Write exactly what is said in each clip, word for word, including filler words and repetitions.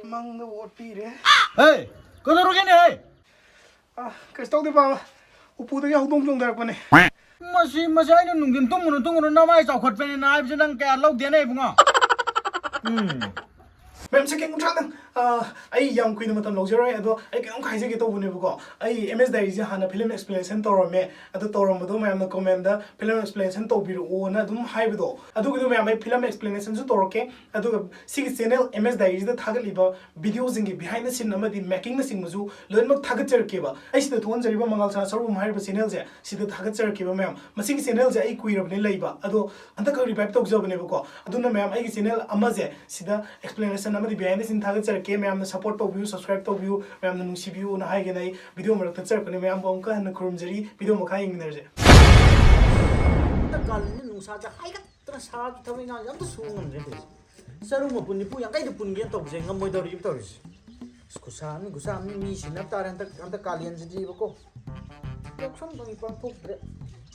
ꯃꯪꯗ ꯑꯣꯠꯄꯤꯔꯦ꯫ ꯍꯦ, ꯀꯩꯗꯧꯔꯒꯦꯅꯦ, ꯍꯦ? ꯑ, ꯀꯩꯁꯨ ꯇꯧꯗꯦ ꯄꯥꯕ, ꯎꯄꯨꯗꯒꯤ ꯍꯧꯗꯣꯡ ꯆꯣꯡꯊꯔꯛꯄꯅꯦ꯫ ꯃꯁꯤ, ꯃꯁꯤ ꯑꯩꯅ ꯅꯨꯡꯊꯤꯟ ꯇꯨꯝꯒꯅꯨ, ꯇꯨꯝꯒꯅꯨ, ꯅꯃꯥꯏ ꯆꯥꯎꯈꯠꯄꯅꯤꯅ ꯍꯥꯏꯕꯁꯦ ꯅꯪ ꯀꯌꯥ ꯂꯧꯗꯦꯅꯦ ꯏꯕꯨꯡꯉꯣ꯫ ꯎꯝ꯫ ꯃꯦꯝ, ꯁꯦꯀꯦꯟ ꯀꯨꯟꯊ꯭ꯔꯥꯗꯪ, ꯑ, ꯑꯩ ꯌꯥꯝ ꯀꯨꯏꯅ ꯃꯇꯝ ꯂꯧꯖꯔꯣꯏ, ꯑꯗꯣ ꯑꯩ ꯀꯩꯅꯣꯝ ꯍꯥꯏꯖꯒꯦ ꯇꯧꯕꯅꯦꯕꯀꯣ꯫ ꯑꯩ ꯑꯦꯝ ꯑꯦꯁ ꯗꯥꯏꯔꯤꯁꯦ ꯍꯥꯟꯅ ꯐꯤꯂꯝ ꯑꯦꯛꯁꯄ꯭ꯂꯦꯅꯦꯁꯟ ꯇꯧꯔꯝꯃꯦ, ꯑꯗꯣ ꯇꯧꯔꯝꯕꯗꯣ ꯃꯌꯥꯝꯅ ꯀꯣꯃꯦꯟꯗ ꯐꯤꯂꯝ ꯑꯦꯛꯁꯄ꯭ꯂꯦꯅꯦꯁꯟ ꯇꯧꯕꯤꯔꯛꯑꯣꯅ ꯑꯗꯨꯝ ꯍꯥꯏꯕꯗꯣ, ꯑꯗꯨꯒꯤꯗꯣ ꯃꯌꯥꯝ ꯑꯩ ꯐꯤꯂꯝ ꯑꯦꯛꯁꯄ꯭ꯂꯦꯅꯦꯁꯟꯁꯨ ꯇꯧꯔꯛꯀꯦ, ꯑꯗꯨꯒ ꯁꯤꯒꯤ ꯆꯦꯅꯦꯜ ꯑꯦꯝ ꯑꯦꯁ ꯗꯥꯏꯔꯤꯁꯤꯗ ꯊꯥꯒꯠꯂꯤꯕ ꯚꯤꯗꯤꯑꯣꯁꯤꯡꯒꯤ behind the scene ꯑꯃꯗꯤ ꯃꯦꯀꯤꯡꯅꯆꯤꯡꯕꯁꯨ ꯂꯣꯏꯅꯃꯛ ꯊꯥꯒꯠꯆꯔꯛꯀꯦꯕ꯫ ꯑꯩ ꯁꯤꯗ ꯊꯣꯛꯍꯟꯖꯔꯤꯕ ꯃꯉꯥꯜ ꯁꯅꯥ ꯁꯔꯨꯝ ꯍꯥꯏꯔꯤꯕ ꯆꯦꯅꯦꯜꯁꯦ, ꯁꯤꯗ ꯊꯥꯒꯠꯆꯔꯛꯀꯦꯕ ꯃꯌꯥꯝ꯫ ꯃꯁꯤꯒꯤ ꯆꯦꯅꯦꯜꯁꯦ ꯑꯩ ꯀꯨꯏꯔꯕꯅꯤ ꯂꯩꯕ, ꯑꯗꯣ ꯍꯟꯗꯛꯈꯛ ꯔꯤꯚꯥꯏꯞ ꯇꯧꯖꯕꯅꯦꯕꯀꯣ꯫ ꯑꯗꯨꯅ ꯃꯌꯥꯝ, ꯑꯩꯒꯤ ꯆꯦꯅꯦꯜ ꯑꯃꯁꯦ ꯁꯤꯗ ꯑꯦꯛꯁꯄ꯭ꯂꯦꯅꯦꯁꯟ ꯑꯃꯗꯤ behind the scene ꯊꯥꯒꯠꯆꯔꯛꯀꯦ꯫ ꯃꯌꯥꯝꯅ ꯁꯞꯄꯣꯔꯠ ꯇꯧꯕꯤꯌꯨ, ꯁꯕꯁꯀ꯭ꯔꯥꯏꯕ ꯇꯧꯕꯤꯌꯨ, ꯃꯌꯥꯝꯅ ꯅꯨꯡꯁꯤꯕꯤꯌꯨꯅ ꯍꯥꯏꯒꯦꯅ ꯑꯩ ꯚꯤꯗꯤꯑꯣ ꯃꯔꯛ ꯊꯠꯆꯔꯛꯄꯅꯦ꯫ ꯃꯌꯥꯝꯕꯨ ꯑꯃꯨꯛꯀ ꯍꯟꯅ ꯈꯨꯔꯨꯝꯖꯔꯤ꯫ ꯚꯤꯗꯤꯑꯣ ꯃꯈꯥ ꯌꯦꯡꯃꯤꯟꯅꯔꯁꯦ꯫ ꯍꯟꯗꯛ ꯀꯥꯂꯦꯟꯁꯤ ꯅꯨꯡꯁꯥꯁꯦ ꯍꯥꯏꯒꯠꯇꯅ ꯁꯥꯕꯁꯤ ꯊꯕꯛ ꯏꯪꯈꯥꯡꯁꯦ ꯑꯝꯇ ꯁꯨꯕ ꯉꯝꯗ꯭ꯔꯦ ꯇꯧꯔꯤꯁꯦ꯫ ꯆꯔꯨ ꯃꯄꯨꯟ ꯅꯤꯐꯨ ꯌꯥꯡꯈꯩꯗ ꯄꯨꯟꯒꯦꯅ ꯇꯧꯕꯁꯦ ꯉꯝꯃꯣꯏꯗꯧꯔꯤꯕ ꯇꯧꯔꯤꯁꯦ꯫ ꯑꯁ, ꯈꯨꯠꯁꯥ ꯑꯃꯅꯤ, ꯈꯨꯠꯁꯥ ꯑꯃꯅꯤ, ꯃꯤ ꯁꯤꯟꯅꯕ ꯇꯥꯔꯦ ꯍꯟꯗꯛ, ꯍꯟꯗꯛ ꯀꯥꯂꯦꯟꯁꯤꯗꯤꯕꯀꯣ꯫ ꯌꯥꯎꯁꯪ ꯐꯪꯉꯤ ꯄꯥꯡꯊꯣꯛꯇ꯭ꯔꯦ꯫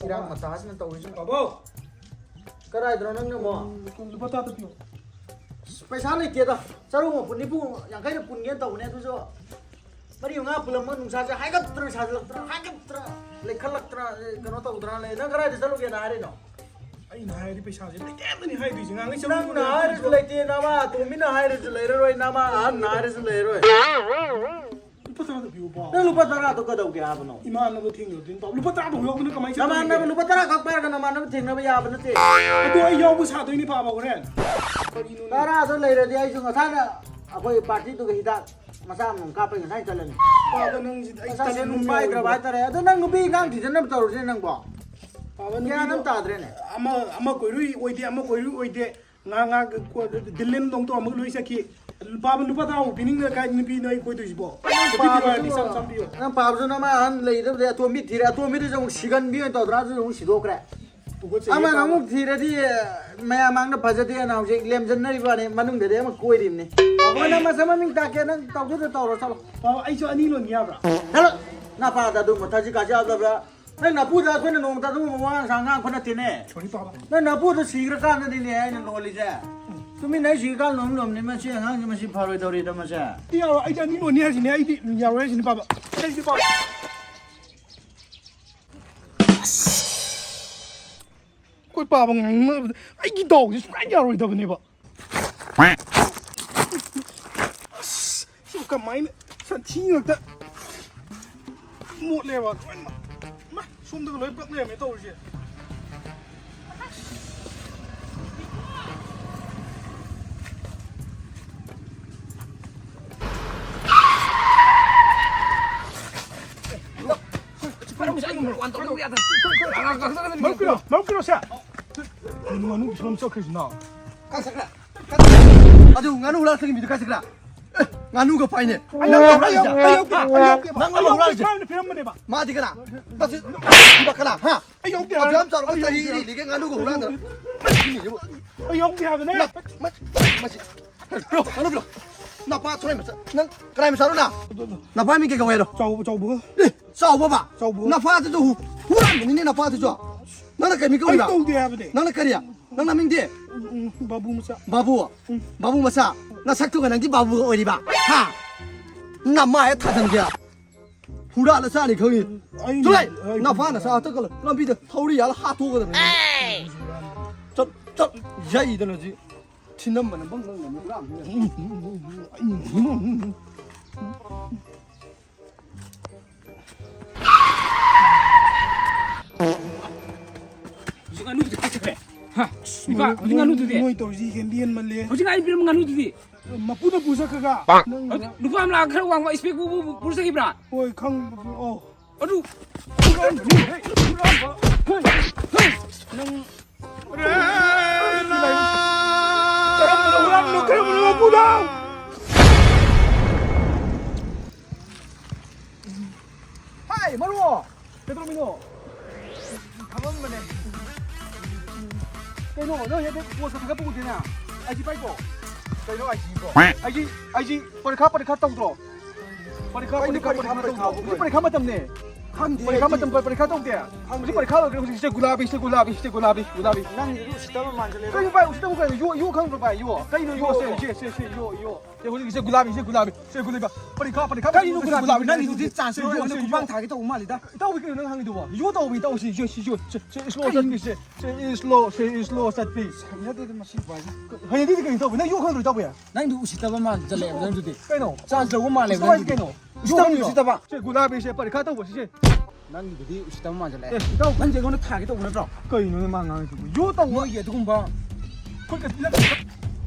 ꯏꯔꯥꯡ ꯃꯇꯥꯁꯤꯅ ꯇꯧꯔꯤꯁꯤ꯫ ꯕꯥꯕꯣ! ꯀꯗꯥꯏꯗꯅꯣ ꯅꯪꯅ ꯑꯃꯨꯛ? ꯂꯨꯄꯥ ꯇꯔꯥ ꯄꯤꯌꯣ꯫ ꯑꯁ, ꯄꯩꯁꯥ ꯂꯩꯇꯦꯗ꯫ ꯆꯔꯨ ꯃꯄꯨꯟ ꯅꯤꯐꯨ ꯌꯥꯡꯈꯩꯗ ꯄꯨꯟꯒꯦꯅ ꯇꯧꯕꯅꯦ, ꯑꯗꯨꯁꯨ ꯃꯔꯤ ꯃꯉꯥ ꯄꯨꯜꯂꯝꯕ ꯅꯨꯡꯁꯥꯁꯦ ꯍꯥꯏꯒꯠꯇ꯭ꯔ ꯁꯥꯖꯤꯜꯂꯛꯇ꯭ꯔ, ꯍꯥꯏꯒꯠꯇ꯭ꯔ ꯂꯩꯈꯠꯂꯛꯇ꯭ꯔ, ꯀꯩꯅꯣ ꯇꯧꯗ꯭ꯔ ꯂꯩ꯫ ꯅꯪ ꯀꯗꯥꯏꯗ ꯆꯠꯂꯨꯒꯦꯅ ꯍꯥꯏꯔꯤꯅꯣ? ꯑꯩꯅ ꯍꯥꯏꯔꯗꯤ ꯄꯩꯁꯥꯁꯦ ꯂꯩꯇꯦ ꯍꯥꯏꯔꯤꯁꯦ꯫ ꯉꯥꯡꯉꯩ ꯆꯠꯂꯨ ꯅꯪꯅ ꯍꯥꯏꯔꯁꯨ ꯂꯩꯇꯦ, ꯅꯃꯥ ꯑꯇꯣꯝꯕꯤꯅ ꯍꯥꯏꯔꯁꯨ ꯂꯩꯔꯔꯣꯏ, ꯅꯃꯥ ꯑꯍꯟꯅ ꯍꯥꯏꯔꯁꯨ ꯂꯩꯔꯔꯣꯏ꯫ ꯂꯨꯄꯥ ꯇꯔꯥꯗ ꯄꯤꯌꯨ, ꯄꯥꯎ꯫ ꯅꯪ ꯂꯨꯄꯥ ꯇꯔꯥꯗꯣ ꯀꯩꯗꯧꯒꯦ ꯍꯥꯏꯕꯅꯣ? ꯏꯃꯥꯟꯅꯕ ꯊꯦꯡꯅꯔꯨꯗꯣꯏꯅꯤ, ꯄꯥꯎ꯫ ꯂꯨꯄꯥ ꯇꯔꯥꯗꯣ ꯌꯥꯎꯗꯅ ꯀꯃꯥꯏꯅ ꯆꯠꯇꯣꯔꯤꯒꯦ? ꯅꯃꯥꯟꯅꯕ ꯂꯨꯄꯥ ꯇꯔꯥ ꯈꯛ ꯄꯥꯏꯔꯒ ꯅꯃꯥꯟꯅꯕ ꯊꯦꯡꯅꯕ ꯌꯥꯕ ꯅꯠꯇꯦ꯫ ꯑꯗꯣ ꯑꯩ ꯌꯥꯎꯕ ꯁꯥꯗꯣꯏꯅꯤ, ꯄꯥꯕ, ꯍꯣꯔꯦꯟ꯫ ꯀꯔꯤꯅꯣꯅꯦ? ꯇꯔꯥꯗꯣ ꯂꯩꯔꯗꯤ ꯑꯩꯁꯨ ꯉꯁꯥꯏꯅ ꯑꯩꯈꯣꯏ ꯄꯥꯔꯇꯤꯗꯨꯒ ꯍꯤꯗꯥꯛ ꯃꯆꯥ ꯑꯃꯃꯝ ꯀꯥꯞꯄꯒꯤ ꯉꯁꯥꯏ ꯆꯠꯂꯅꯤ꯫ ꯄꯥꯕ, ꯅꯪꯁꯤꯗꯤ ꯑꯩ ꯄꯩꯁꯥꯁꯦ ꯇꯜꯂꯦ, ꯅꯨꯡ ꯅꯨꯡ ꯄꯥꯏꯗ꯭ꯔꯕ ꯌꯥꯎꯕ꯫ ꯍꯥꯏꯇꯥꯔꯦ꯫ ꯑꯗꯣ ꯅꯪ ꯅꯨꯄꯤ ꯑꯉꯥꯡ ꯊꯤꯖꯤꯟꯅꯕ ꯇꯧꯔꯁꯤꯅꯦ ꯅꯪꯕꯣ? ꯄꯥꯕ, ꯒ꯭ꯌꯥꯟ ꯅꯨꯄꯤꯗꯣ ꯑꯃ ꯇꯥꯗ꯭ꯔꯦꯅꯦ꯫ ꯑꯃ, ꯑꯃ ꯀꯣꯏꯔꯨꯏ ꯑꯣꯏꯗꯦ, ꯑꯃ ꯀꯣꯏꯔꯨꯏ ꯑꯣꯏꯗꯦ꯫ ꯉꯥ, ꯉꯥ, ꯀꯣ-, ꯗꯤꯜꯂꯦꯟ ꯗꯣꯡ ꯇꯧꯔꯝꯃꯒ ꯂꯣꯏ ꯆꯠꯈꯤ꯫ ꯄꯥꯕ, ꯂꯨꯄꯥ ꯇꯔꯥꯃꯨꯛ ꯄꯤꯅꯤꯡꯗꯅ ꯀꯥꯏ ꯅꯨꯄꯤꯅꯣ ꯑꯩ ꯀꯣꯏꯗꯣꯏꯁꯤꯕꯣ? ꯅꯪ ꯅꯨꯄꯤꯗꯤ ꯄꯥꯕꯁꯨ, ꯋꯥꯔꯗꯤ ꯏꯆꯝ ꯆꯝ ꯄꯤꯌꯣ꯫ ꯅꯪ ꯄꯥꯕꯁꯨ ꯅꯃꯥ ꯑꯍꯟ ꯂꯩꯗꯕꯗꯤ ꯑꯇꯣꯝꯕꯤ ꯊꯤꯔꯦ, ꯑꯇꯣꯝꯕꯤꯗꯨꯁꯨ ꯑꯃꯨꯛ ꯁꯤꯒꯟꯕꯤ ꯑꯣꯏꯅ ꯇꯧꯗ꯭ꯔꯥ, ꯑꯗꯨꯁꯨ ꯑꯃꯨꯛ ꯁꯤꯗꯣꯛꯈ꯭ꯔꯦ꯫ ꯇꯨꯀꯠꯆꯩꯌꯦ, ꯑꯃꯅ ꯄꯥꯕ꯫ ꯑꯃꯨꯛ ꯊꯤꯔꯗꯤ, ꯃꯌꯥꯝ ꯃꯥꯡꯗ ꯐꯖꯗꯦꯅ ꯍꯧꯖꯤꯛ ꯂꯦꯝꯖꯟꯅꯔꯤꯕ ꯋꯥꯅꯤ, ꯃꯅꯨꯡꯗꯗꯤ ꯑꯃ ꯀꯣꯏꯔꯤꯕꯅꯤ꯫ ꯄꯥꯕ, ꯍꯣꯏ, ꯅꯪ ꯃꯁꯛ ꯃꯃꯤꯡ ꯇꯥꯛꯀꯦ, ꯅꯪ ꯇꯧꯗꯣꯏꯗꯣ ꯇꯧꯔꯣ, ꯆꯠꯂꯣ꯫ ꯄꯥꯕ, ꯑꯩꯁꯨ ꯑꯅꯤ ꯂꯣꯟꯒꯦ ꯌꯥꯕ꯭ꯔꯥ? ꯆꯠꯂꯣ, ꯅꯄꯥꯗ ꯑꯗꯨꯒꯨꯝꯕ ꯊꯥꯖꯤꯛ ꯀꯥꯁꯤ ꯌꯥꯗꯕ꯭ꯔꯥ? ꯅꯪ ꯅꯄꯨꯗ ꯑꯩꯈꯣꯏꯅ ꯅꯣꯡꯃꯇ ꯑꯗꯨꯒꯨꯝꯕ ꯋꯥ ꯉꯥꯡ ꯉꯥꯡꯕ ꯅꯠꯇꯦꯅꯦ꯫ ꯁꯣꯔꯤ, ꯄꯥꯕ꯫ ꯅꯪ ꯅꯄꯨꯗ ꯁꯤꯈ꯭ꯔꯀꯥꯟꯗꯅꯤꯅꯦ ꯑꯩꯅ ꯂꯣꯜꯂꯤꯁꯦ꯫ ꯇꯨꯃꯤꯟꯅ ꯑꯩꯁꯤ ꯀꯥꯟ ꯂꯣꯝ ꯂꯣꯝꯅꯤ, ꯃꯁꯤ ꯑꯉꯥꯡꯁꯤ, ꯃꯁꯤ ꯐꯔꯣꯏꯗꯧꯔꯤꯗ ꯃꯁꯦ꯫ ꯑꯩꯗꯤ ꯌꯥꯔꯣꯏ, ꯑꯩꯗꯤ ꯑꯅꯤ ꯂꯣꯟꯅꯤ ꯍꯥꯏꯁꯤꯅꯦ, ꯑꯩꯗꯤ ꯌꯥꯔꯣꯏ ꯍꯥꯏꯁꯤꯅꯦ, ꯄꯥꯕ꯫ ꯑꯩꯗꯤ ꯄꯥꯕ꯫ ꯑꯁ! ꯑꯩꯈꯣꯏ ꯄꯥꯕ ꯉꯥꯡꯅꯕꯗ ꯑꯩꯒꯤ ꯗꯥꯎꯁꯦ ꯁꯨꯡꯌꯥ ꯌꯥꯔꯣꯏꯗꯕꯅꯦꯕ꯫ ꯑꯁ! ꯁꯤꯕꯨ ꯀꯃꯥꯏꯅ ꯁꯟꯊꯤ ꯉꯥꯛꯇ ꯃꯣꯠꯂꯦꯕ ꯂꯣꯏꯅꯃꯛ꯫ ꯏꯃꯥ! ꯁꯣꯝꯗꯒ ꯂꯣꯏ ꯄꯛ ꯂꯩꯔꯝꯃꯦ ꯇꯧꯔꯤꯁꯦ꯫ ꯃꯔꯨꯞꯀꯤꯔꯣ? ꯃꯔꯨꯞꯀꯤꯔꯣ ꯁꯦ? ꯉꯥꯅꯨꯒꯤ ꯐꯤꯂꯝ ꯆꯠꯈ꯭ꯔꯤꯁꯤꯅ? ꯀꯥꯏ ꯆꯠꯈ꯭ꯔꯦ? ꯑꯗꯨ ꯉꯥꯅꯨ ꯍꯨꯔꯥꯟ ꯆꯠꯈꯤꯕ ꯃꯤꯗꯨ ꯀꯥꯏ ꯆꯠꯈ꯭ꯔꯦ? ꯑꯦ, ꯉꯥꯅꯨꯒ ꯐꯥꯏꯅꯦ꯫ ꯑꯩ ꯌꯥꯎꯗꯦ, ꯑꯩ ꯌꯥꯎꯗꯦ, ꯑꯩ ꯌꯥꯎꯗꯦ, ꯑꯩ ꯌꯥꯎꯗꯦ꯫ ꯅꯪ ꯑꯩ ꯉꯥꯅꯨ ꯌꯥꯎꯗꯦ, ꯍꯨꯔꯥꯟꯂꯤꯁꯦ? ꯁ꯭ꯋꯥꯏꯗ ꯄꯤꯔꯝꯕꯅꯦꯕ꯫ ꯃꯥꯗꯤ ꯀꯅꯥ? ꯃꯁꯤ ꯁꯤꯕ ꯀꯅꯥ? ꯍꯥ? ꯑꯩ ꯌꯥꯎꯗꯦ ꯑꯗꯨ ꯍꯥꯏꯕ꯫ ꯌꯥꯝ ꯆꯥꯎꯔꯕ ꯑꯩ ꯆꯍꯤ ꯌꯥꯎꯗꯦ ꯍꯥꯏꯕ꯫ ꯂꯤꯒꯦ ꯉꯥꯅꯨꯒ ꯍꯨꯔꯥꯟꯗꯅ꯫ ꯑꯩ ꯌꯥꯎꯗꯦ ꯍꯥꯏꯕꯅꯦ꯫ ꯃ-, ꯃ-, ꯃꯁꯤ꯫ ꯄꯤꯔꯣ, ꯉꯥꯅꯨ ꯄꯤꯔꯣ꯫ ꯅꯄꯥ ꯊꯣꯔꯥꯏ ꯃꯆꯥ꯫ ꯅꯪ ꯀꯅꯥꯏ ꯃꯆꯥꯅꯣ ꯅꯪ? ꯑꯗꯨ, ꯑꯗꯨ꯫ ꯅꯄꯥ ꯃꯤꯡ ꯀꯩ ꯀꯧ ꯍꯥꯏꯔꯣ? ꯆꯥꯎꯕ, ꯆꯥꯎꯕꯒ꯫ ꯑꯦ, ꯆꯥꯎꯕꯕ? ꯆꯥꯎꯕ꯫ ꯅꯄꯥꯗꯨꯁꯨ ꯍꯨ-, ꯍꯨꯔꯥꯟꯕꯅꯤꯅꯦ ꯅꯄꯥꯗꯨꯁꯨ꯫ ꯅꯪꯅ ꯀꯩ ꯃꯤꯡ ꯑꯩ ꯀꯧꯔꯤꯕ? ꯇꯧꯗꯦ ꯍꯥꯏꯕꯅꯦ꯫ ꯅꯪꯅ ꯀꯔꯤ? ꯅꯪ ꯅꯃꯤꯡꯗꯤ? ꯎꯝ, ꯎꯝ, ꯕꯥꯕꯨ ꯃꯆꯥ꯫ ꯕꯥꯕꯨ? ꯎꯝ꯫ ꯕꯥꯕꯨ ꯃꯆꯥ? ꯅꯁꯛꯇꯨꯒ ꯅꯪꯗꯤ ꯕꯥꯕꯨꯒ ꯑꯣꯏꯔꯤꯕ? ꯍꯥ? ꯅꯃꯥ ꯍꯦꯛ ꯊꯥꯖꯟꯒꯦ꯫ ꯍꯨꯔꯥꯜꯂ ꯆꯥꯅꯤ ꯈꯪꯉꯤ꯫ ꯑꯩ, ꯆꯠꯂꯣꯍꯦ! ꯑꯩ ꯅꯄꯥ ꯅꯁꯥ ꯍꯟꯇꯛꯀ ꯂꯝꯕꯤꯗ ꯊꯧꯔꯤ ꯌꯥꯜꯂ ꯍꯥꯠꯇꯣꯛꯀꯗꯕꯅꯤ꯫ ꯆꯠ-, ꯆꯠ-, ꯌꯩꯗꯅ ꯍꯧꯖꯤꯛ ꯊꯤꯅꯝꯕꯅ ꯕꯪ ꯕꯪ ꯅꯝꯃꯤ ꯍꯨꯔꯥꯟꯕꯅ꯫ ꯍꯧꯖꯤꯛ ꯉꯥꯅꯨꯗꯨꯗꯤ ꯀꯥꯏ ꯆꯠꯈ꯭ꯔꯦ? ꯍꯥ? ꯏꯄꯥ, ꯍꯧꯖꯤꯛ ꯉꯥꯅꯨꯗꯨꯗꯤ? ꯃꯣꯏ ꯇꯧꯔꯤꯁꯤ ꯍꯦꯟꯗꯤ ꯍꯦꯟꯃꯜꯂꯦ꯫ ꯍꯧꯖꯤꯛ ꯑꯩ ꯄꯤꯔꯝꯕ ꯉꯥꯅꯨꯗꯨꯗꯤ? ꯃꯄꯨꯅ ꯄꯨ ꯆꯠꯈ꯭ꯔꯒ꯫ ꯅꯪ ꯍꯧꯖꯤꯛ ꯅꯨꯄꯥ ꯑꯃ ꯂꯥꯛꯑꯒ ꯈꯔ ꯋꯥꯡꯕ ꯏꯁꯄꯦꯛ ꯄꯨ, ꯄꯨ, ꯄꯨ ꯆꯠꯈꯤꯕ꯭ꯔꯥ? ꯍꯣꯏ, ꯈꯪ-, ꯑꯣ꯫ ꯑꯗꯨ ꯍꯨꯔꯥꯟꯕꯅꯤ, ꯍꯦ, ꯍꯨꯔꯥꯟꯕ꯫ ꯍꯦ, ꯍꯦ, ꯅꯪ ꯀꯔꯝꯕꯅꯣ ꯍꯨꯔꯥꯟꯕꯅꯣ? ꯀꯔꯝꯕꯅꯣ ꯃꯄꯨꯅꯣ? ꯍꯥꯏ, ꯃꯔꯨꯞ! ꯀꯩꯗꯧꯔꯝꯃꯤꯅꯣ? ꯐꯝꯃꯝꯕꯅꯦ꯫ ꯀꯩꯅꯣ, ꯅꯪ ꯍꯦꯛꯇ ꯄꯣꯁꯇ ꯊꯥꯒꯠꯄ ꯎꯗꯦꯅ? ꯑꯥꯏ ꯖꯤ ꯄꯥꯏꯀꯣ? ꯀꯩꯅꯣ ꯑꯥꯏ ꯖꯤꯕꯣ? ꯑꯥꯏ ꯖꯤ, ꯑꯥꯏ ꯖꯤ ꯄꯔꯤꯈꯥ, ꯄꯔꯤꯈꯥ ꯇꯧꯗ꯭ꯔꯣ? ꯄꯔꯤꯈꯥ, ꯀꯩꯅꯣ ꯄꯔꯤꯈꯥ, ꯄꯔꯤꯈꯥ, ꯄꯔꯤꯈꯥ ꯄꯔꯤꯈꯥ ꯇꯧꯗ꯭ꯔꯣ? ꯇꯧꯕ? ꯍꯧꯖꯤꯛ ꯄꯔꯤꯈꯥ ꯃꯇꯝꯅꯦ꯫ ꯈꯪꯗꯦ, ꯄꯔꯤꯈꯥ ꯑꯩꯗꯤ꯫ ꯃꯇꯝ ꯄ-, ꯄꯔꯤꯈꯥ ꯇꯧꯗꯦ꯫ ꯈꯪꯗꯦ꯫ ꯍꯧꯖꯤꯛ ꯄꯔꯤꯈꯥ ꯂꯣꯏꯈ꯭ꯔꯦ꯫ ꯍꯧꯖꯤꯛꯁꯦ ꯒꯨꯂꯥꯕꯤ, ꯁꯦ ꯒꯨꯂꯥꯕꯤ, ꯁꯦ ꯒꯨꯂꯥꯕꯤ, ꯒꯨꯂꯥꯕꯤ꯫ ꯅꯪꯒꯤꯗꯨꯗꯤ ꯎꯁꯤꯠꯇꯕ ꯃꯥꯟꯁꯤꯜꯂꯛꯑꯦ꯫ ꯀꯩꯅꯣ ꯚꯥꯏ, ꯎꯁꯤꯠꯇꯕ ꯀꯩꯅꯣ? ꯌꯣ, ꯌꯣ ꯈꯪꯗ꯭ꯔꯣ ꯚꯥꯏ? ꯌꯣ꯫ ꯀꯩꯅꯣ ꯌꯣ? ꯁꯦ, ꯁꯦ, ꯁꯦ, ꯌꯣ, ꯌꯣ꯫ ꯁꯦ, ꯍꯧꯖꯤꯛꯀꯤꯁꯦ ꯒꯨꯂꯥꯕꯤ, ꯁꯦ ꯒꯨꯂꯥꯕꯤ꯫ ꯄꯔꯤꯈꯥ, ꯄꯔꯤꯈꯥ ꯀꯔꯤꯅꯣ ꯃꯇꯝꯗ ꯒꯨꯂꯥꯕꯤ? ꯒꯨꯂꯥꯕꯤ, ꯅꯪꯒꯤꯗꯨꯗꯤ ꯁꯦ, ꯆꯥꯟꯁ ꯁꯦ, ꯂꯧꯔꯒ ꯁꯦ, ꯅꯪ ꯌꯣ꯫ ꯈꯨꯄꯥꯡ ꯊꯥꯒꯦ ꯇꯧꯕ ꯃꯥꯜꯂꯤꯗ꯫ ꯏꯇꯥꯎꯕꯤ ꯀꯩꯅꯣ ꯅꯪ ꯍꯪꯉꯤꯗꯨꯕꯣ? ꯌꯣ ꯇꯧꯕ ꯏꯇꯥꯎ ꯁꯤ, ꯁꯦ, ꯁꯤ, ꯌꯣ꯫ ꯁꯦ, ꯁꯦ, slow ꯆꯠꯄꯤ, ꯁꯦ, slow ꯆꯠꯄꯤ꯫ ꯍꯩꯅꯗꯦꯗ ꯃꯁꯤ ꯅꯨꯄꯥꯁꯦ꯫ ꯍꯩꯅꯗꯦꯗꯤ ꯀꯩꯅꯣ ꯏꯇꯥꯎꯕꯤ? ꯅꯪ ꯌꯣ ꯈꯪꯗ꯭ꯔꯣ ꯏꯇꯥꯎꯕꯤ? ꯅꯪꯗꯨ ꯎꯁꯤꯠꯇꯕ ꯃꯥꯟꯁꯤꯜꯂꯛꯑꯦꯕ ꯅꯪꯗꯨꯗꯤ꯫ ꯀꯩꯅꯣ? ꯆꯥꯟꯁ ꯂꯧꯕ ꯃꯥꯜꯂꯦꯕ ꯎꯁꯤꯠꯇꯕ ꯍꯥꯏꯁꯦ ꯅꯪꯗꯨꯗꯤ꯫ ꯀꯩꯅꯣ? ꯎꯁꯤꯠꯇꯕ, ꯌꯣ ꯈꯪꯗ꯭ꯔꯣ? ꯎꯁꯤꯠꯇꯕ꯫ ꯁꯦ ꯒꯨꯂꯥꯕꯤꯁꯦ ꯄꯔꯤꯈꯥ ꯇꯧꯕ ꯁꯤꯁꯦ꯫ ꯅꯪꯒꯤꯗꯨꯗꯤ ꯎꯁꯤꯠꯇꯕ ꯃꯥꯟꯁꯤꯜꯂꯛꯑꯦ꯫ ꯑꯦ, ꯏꯇꯥꯎ꯫ ꯅꯪꯁꯦ ꯑꯩꯉꯣꯟꯗ ꯊꯥꯒꯦ ꯇꯧꯕ ꯅꯠꯇ꯭ꯔꯣ? ꯀꯩꯅꯣꯅꯦ ꯃꯥ ꯉꯥꯡꯉꯤꯁꯤꯕꯨ? ꯌꯣ ꯇꯧꯕ꯫ ꯅꯣꯏꯒꯤ ꯑꯗꯨꯒꯨꯝꯕ ꯈꯨꯠꯀ ꯄꯤꯔꯛ-,